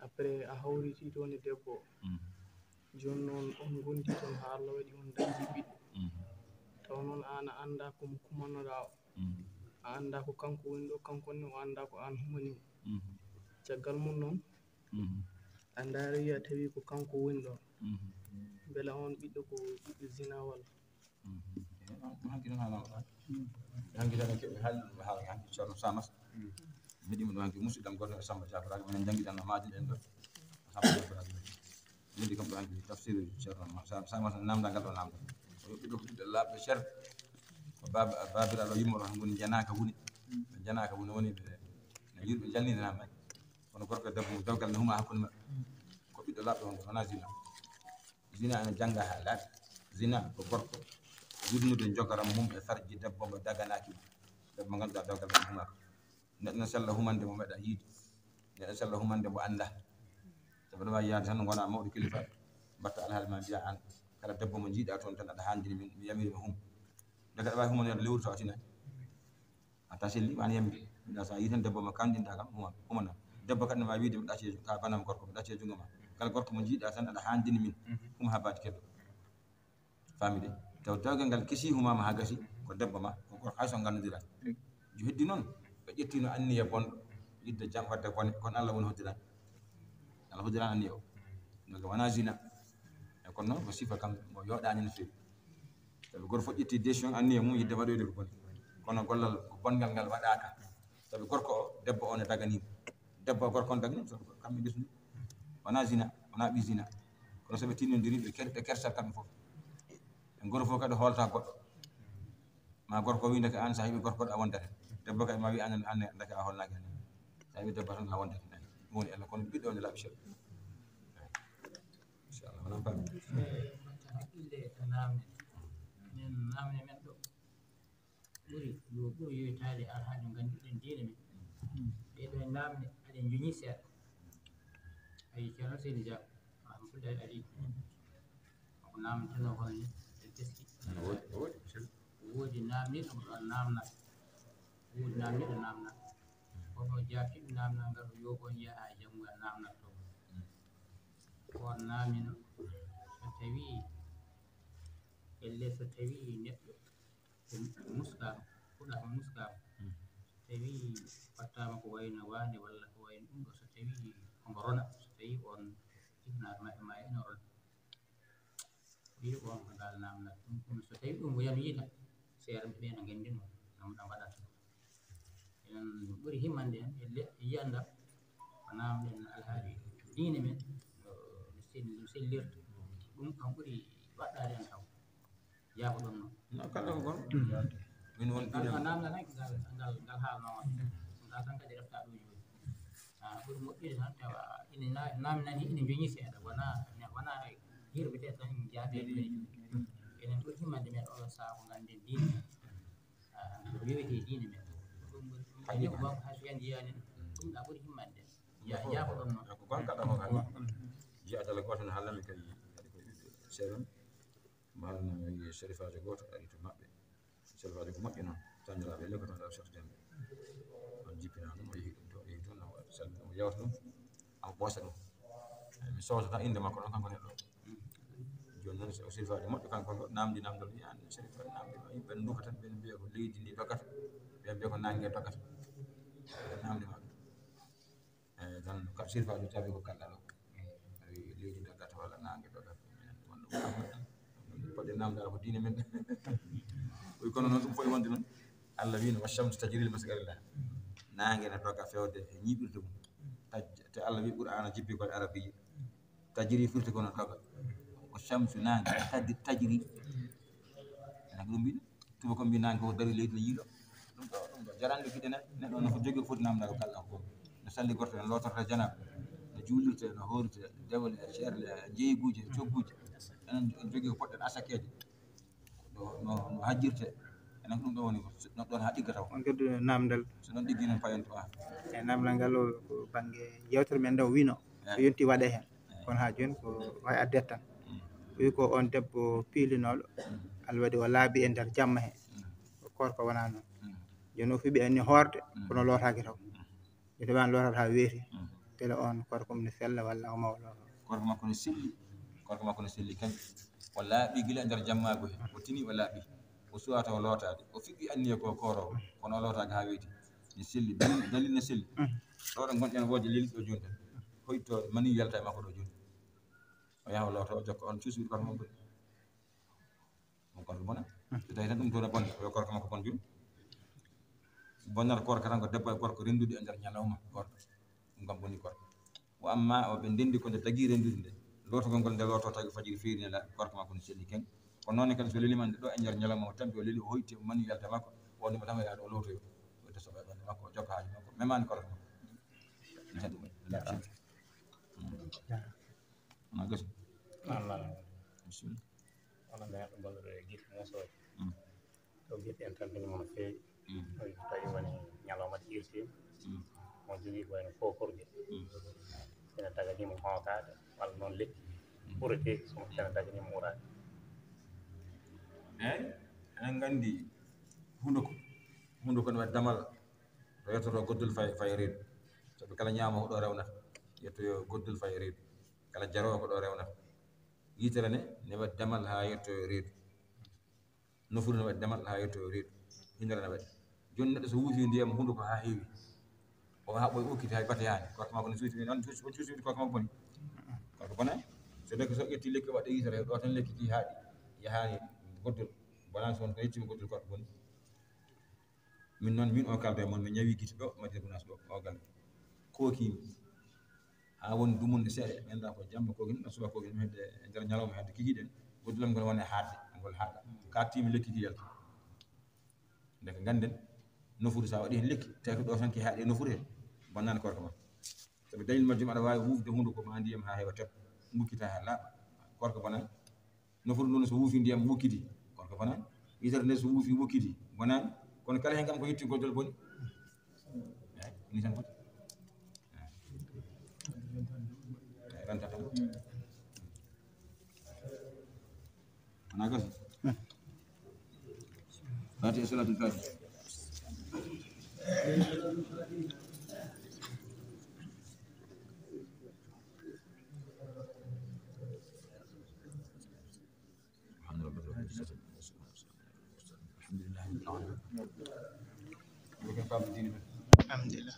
Après a hawriti toon e debbo o. Jooni noon on ngondi toon haa Allah waɗi on dañi ɓiɗɗo. Taw noon aan a anndaa ko mo kumannoɗaa o. A anndaa ko kanko woni ɗo, kanko ne o anndaa ko aan humani mo. Caggal mum noon, a ndaari a tawi ko kanko woni ɗo. Mbela on ɓiɗɗo ko ɓiɗɗo zina walla? Ɗum hanki tan haala waɗa. Hanki tan keɓe haali ɗum haala hanki Ceerno Samas. Mi heɗima ɗum hanki musidɗam goto e Samba Jabaraɓe, minen janngiɗan no maaji ɗen ɗo. Samba Jabaraɓe. Windi kam ɗo hanki tafsir Ceerno Sa-, Samas namda ngal ɗo namda. O yoɓi ɗo ɓiɗɗo laaɓɗo cer. Ko baaba, baabiraaɗo yumma ɗo hanki woni janaka woni. Janaka woni woni ɓe. Ne yirɓe jalnina men. Kono gorko e debbo dewgal ne huma hakkunde maɓɓe. Ko ɓiɗɗo laaɓɗo wonde wona zina. Zina ene jannga haa laaɓi. Zina ko gorko yurnude njogoram mum e farji debbo mo daganaaki mo. Debbo mo ngannduɗaa dewgal mum humaaka. Neɗɗo no sella humande mo meeɗa yiide. Neɗɗo sella humande mo anndaa. Sabu ɗo waawi yahde tan ngona mawɗo kilifa. Mbatta alhaali ma mbiya aan kala debbo mo njiiɗa toon tan aɗa haanjini min, mi yamiri mi hum. Daga aɗa waawi humande lewru taw a tinaani. A taselli, wana yamiri. Mbiɗa so a yii tan debbo ma kanɗinɗa kam, huma, humana. Debbo kadi ne waawi wiide, "Mi ɗacce ka banam gorko, mi ɗacce junngo ma." Kala gorko mo njiiɗa tan, aɗa haanjini min. Huma haa baadi keddo. Faami de? Taw dewgal ngal kisi humama haa gasi, ko debbo ma, ko gorko, hay so nganndiran. Jo heddi noon, ɓe ƴettino anniya bonɗo, yidde jam waɗde bone, kono Allah woni hoddiran. Ala hoddira anniya o. Donc wona zina. E kono noon ko sifa kam mo yooɗaani no feewi. Sabu goto fof ƴetti décision anniya mum yidde waɗoyde ko boni. Kono gollal ko bonngal ngal waɗaaka. Sabu gorko o, debbo o ne daganii mo. Debbo o, gorko on daganii mo, sabu ko kamɓe ndesni. Wona zina, wona ɓi zina. Kono so ɓe tinnondiri, ɓe ker-, ɓe kersat kamɓe fof. Ɓe goto fof kadi hoolta goɗɗo. Ma gorko wi ndeke aan so a heɓi gorko ɗo a wondat heen. Debbo kadi ma wi aan, aan ndeke a holnaaki heen. So Ay mi debba tan ha wonde tan. Ɗum woni Allah kono ɓiɗɗo woni laaɓi seeɗa. Inchallah, onon paami. Hakkille e naamne. Min naamne men ɗo ɓuri, ɗo ɓuri yoytaade alhaali no ngannduɗen diine men. Ɗee ɗoo naamne aɗen njoñi seeɗa. Ayi, Ceerno Seydi Dia, Rahmatullahi Aleyh. Ko naamneteno hono ni, en teski. No woodi, no woodi, sir. Woodi naamniiɗo mo ɗon naamnat. Woodi naamniiɗo naamnat. Kono jaabtiiɗo naamnal ngal, o yooɓoon yaha janngo naamnat toon. Mm. Ko on naamino, so tawii, elle so tawii neɗɗo ko muskaama, huɗaama muskaama. Mm. So tawii wattaama ko wayno waande walla ko wayno ɗum ɗo, so tawii omo rona, so tawii on jibinaaɗo maɓɓe ma ina rona. Wi on ko ngal naamnal ɗum, ɗum so tawii ɗum ko yano yiita, seeɗa ɓe ɓe no nganndi no, no, no mbaɗata. Enen ɓuri himmande en e le-, e yiyannda ko naamnɗen alhaali diine men, no, no sel-, no sellirta. Ɗum kam ɓuri waɗɗaade en taw. Jaafoɗon noon. No, kala ko gon. Min won ngal ɗiɗo. Ɗo naamnal tan ko ngal, ngal, ngal haalnoo on. Ngal tan kadi refta ɗo jooni. Ah, ɓuri moƴƴude tan tawa ina na-, naamnani ina njoñi seeɗa. Wona, wona hirɓe te tan jaabe ɗo jooni. Enen ɓuri himmande men oɗo sahaa ko ngannden diine men. Ah, ko wewete diine men. Ɗum, ɗum, ɗum, ɗum, hay so en jiyaani ɗum, ɗa ɓuri himmande. Ya, jaafoɗon noon. Ko gonka ɗo ko kadi. Jiya dala gooto no haalnami kadi, kadi ko ɓiɓɓe seeɗa. Mbaɗno mi wi'i serifaajo gooto ari to maɓɓe. Serifaajo ko moƴƴi noon. Taniraaɓe lekkoto nder Cheikh Diagne. On jippinaa ɗum, o yehi ɗum to, o yehi toon, o salmina, o yawta ɗum, o ɓoosa ɗum. Eyi, mi soodata innde makko ɗon, kanko neɗɗo o. Jooni noon, o serifaajo moƴƴo, kanko ɗo naamndi naamndal, wi'i, "Aan serifaajo naamndi ma, yimɓe nduka tan, ɓen mbiya ko leydi ndi doggata, ɓen mbiya ko naange doggata." Naamndi ma ɗum. Eyi, tan ka sirfaajo tawi ko kalɗa ɗo. Tawi leydi doggata walla naange doggata. Minen wonɗo ko Ahmad tan. Poɗɗen naamndaade ko diine men. Wi kono noon ɗum fof e wonde noon. Allah wiino, "Wa shamsu tajri li mustaqarrin laha." Naange ne dogga fewde e ñiiɓirde mum. Taj-, te Allah wi Qur'aana jippi ko e arabiya. Tajri firti ko no dogga. Wa shamsu naange, taj-, tajri. Ene ko ɗum mbiɗo. Tuba ko mbi naange ko dari leydi no yiilo. Ɗum ɗo, ɗum ɗo jarande giɗe neɗɗo. Neɗɗo no jogii foti naamndaade ko kalɗa ko. No salli gorto, no lootorta janaba, no juulirte, no hoorite, dewle, ceerle, jeeyguuje, cogguuje. Enen jogii ko poɗɗen asakeede. Ɗo, no, no hajjirte. Enen ko ɗum ɗo woni ko. No ɗon haa ɗigga taw. On keddu naamndal. So ɗon ɗiggi noon payen to. E naamndal ngal o ko bannge yewtere men nde o wiino. Ko yonti waɗe heen. Kono haa jooni ko wayi addet tan. Wi ko on debbo piilinooɗo, Allah waɗi o laaɓi e nder jamma he. Ko koorka wonaa noon. Jooni o fiɓi en ni hoorde, kono lootaaki taw. Ɓe tawi an lootata haa weeti. Tele on koorka mum ne sella walla o maw looto? Koorka makko ne selli. Koorka makko ne selli kañ. O laaɓi gila e nder jammaagu he. O tini o laaɓi. O suwaa taw lootaade. O fiɓi anniya ko kooroowo. Kono o lootaaki haa weeti. Ne selli. Dalil, dalil ne selli. Ɗo ɗo ngonɗen wooje leli ɗo jooni tan. Hoyto mani yalta e makko ɗo jooni. O yaha o looto, o jokka on cuusuɗi koorka makko. Ɗum koorka bona. So tawi tan ɗum toon e bonde, o yo koorka makko bon jooni. Bonnata koorka tan ko debbo e gorko renndude e nder ñalawma koorka. Ɗum kam boni koorka. Wa amma o ɓe ndenndi ko nde tagi renndude nde. Lootagol ngol nde looto tagi fajiri feeri ne laaɓi koorka makko no selli ken. Ko noon ne kadi so lelima nde ɗo e nder ñalawma o tampi o leli o hoyti o mani yalta makko. Wonde mo tan o yaha ɗo o lootoyo. O desa ɓe ɓanndu makko o jokka haaju makko. Memaani koorka makko. Ɗum tan ɗum waɗi. Laaɓi selli. Ma gasi. Wallaahi. Bisimilla. Walla neɗɗo bonɗo e gite moosooje. Mm. Taw gite en tampini mo no feewi. Mm. Tawi woni ñalawma ɗi irtiima. Mm. Mo jogii ko wayno kokorje. Mm. Ene taganimo hookaade, walla noon lekki. Mm. Ɓureteeki, so ene taganimo uraade. Eeyi, eɗen nganndi hunduko. Hunduko ne waɗi damal. To yettoto goddol fay, fay reedu. Sabi kala ñaamo ko ɗo rewnata. Yettoyo goddol fay reedu. Kala jaroowo ko ɗo rewnata. Yitere ne, ne waɗi damal haa yettoyo reedu. Nofuru ne waɗi damal haa yettoyo reedu. Hinnere ne waɗi. Jooni neɗɗo so wuufi ndiyam hunduko haa heewi. O haa ɓooyi ukkiti hay bate yaani. Koorka makko ne suuti, noon suuti, suuti, suuti koorka makko boni. Koorka boni. So lekki so ƴetti lekki waɗa yitere ɗo tan lekki ki haaɗi. Yahaani goddol. Bonani so won ko yettiima goddol koorka boni. Min noon, min o kalda e mon, mi ñawi gite ɗo, Madina Gunaas ɗo, o galle. Kookiimi. Haa woni dumunde seeɗa, mi anndaa ko jamma kooki, no suba kooki, mi hedde, e nder ñalawma hedde kikiiɗen, goddol am ngol woni haaɗde, ngol haaɗa. Kaattiimi lekki ki yalti. Ndeke ngannden, nofuru so a waɗi heen lekki, tawi ko ɗo tan ki haaɗi e nofuru hee. Wonnaani koorka ma. Sabi dalil majjum, aɗa waawi wuufde hunnduko ma ndiyam haa heewa tep, mukkita haa laaɓa. Koorka bonaani. No foti noon, so wuufi ndiyam mukkiti, koorka bonaani. Yitere nde so wuufi mukkiti, bonaani. Kono kala heen kam ko yetti goddol boni. Eey, ni tan foti. Eey. Eey, renta tan. Ana gasi. Fatiha, salatul fatiha. سبحان ربك رب العزة عما يصفون. الحمد لله رب العالمين. الحمد لله.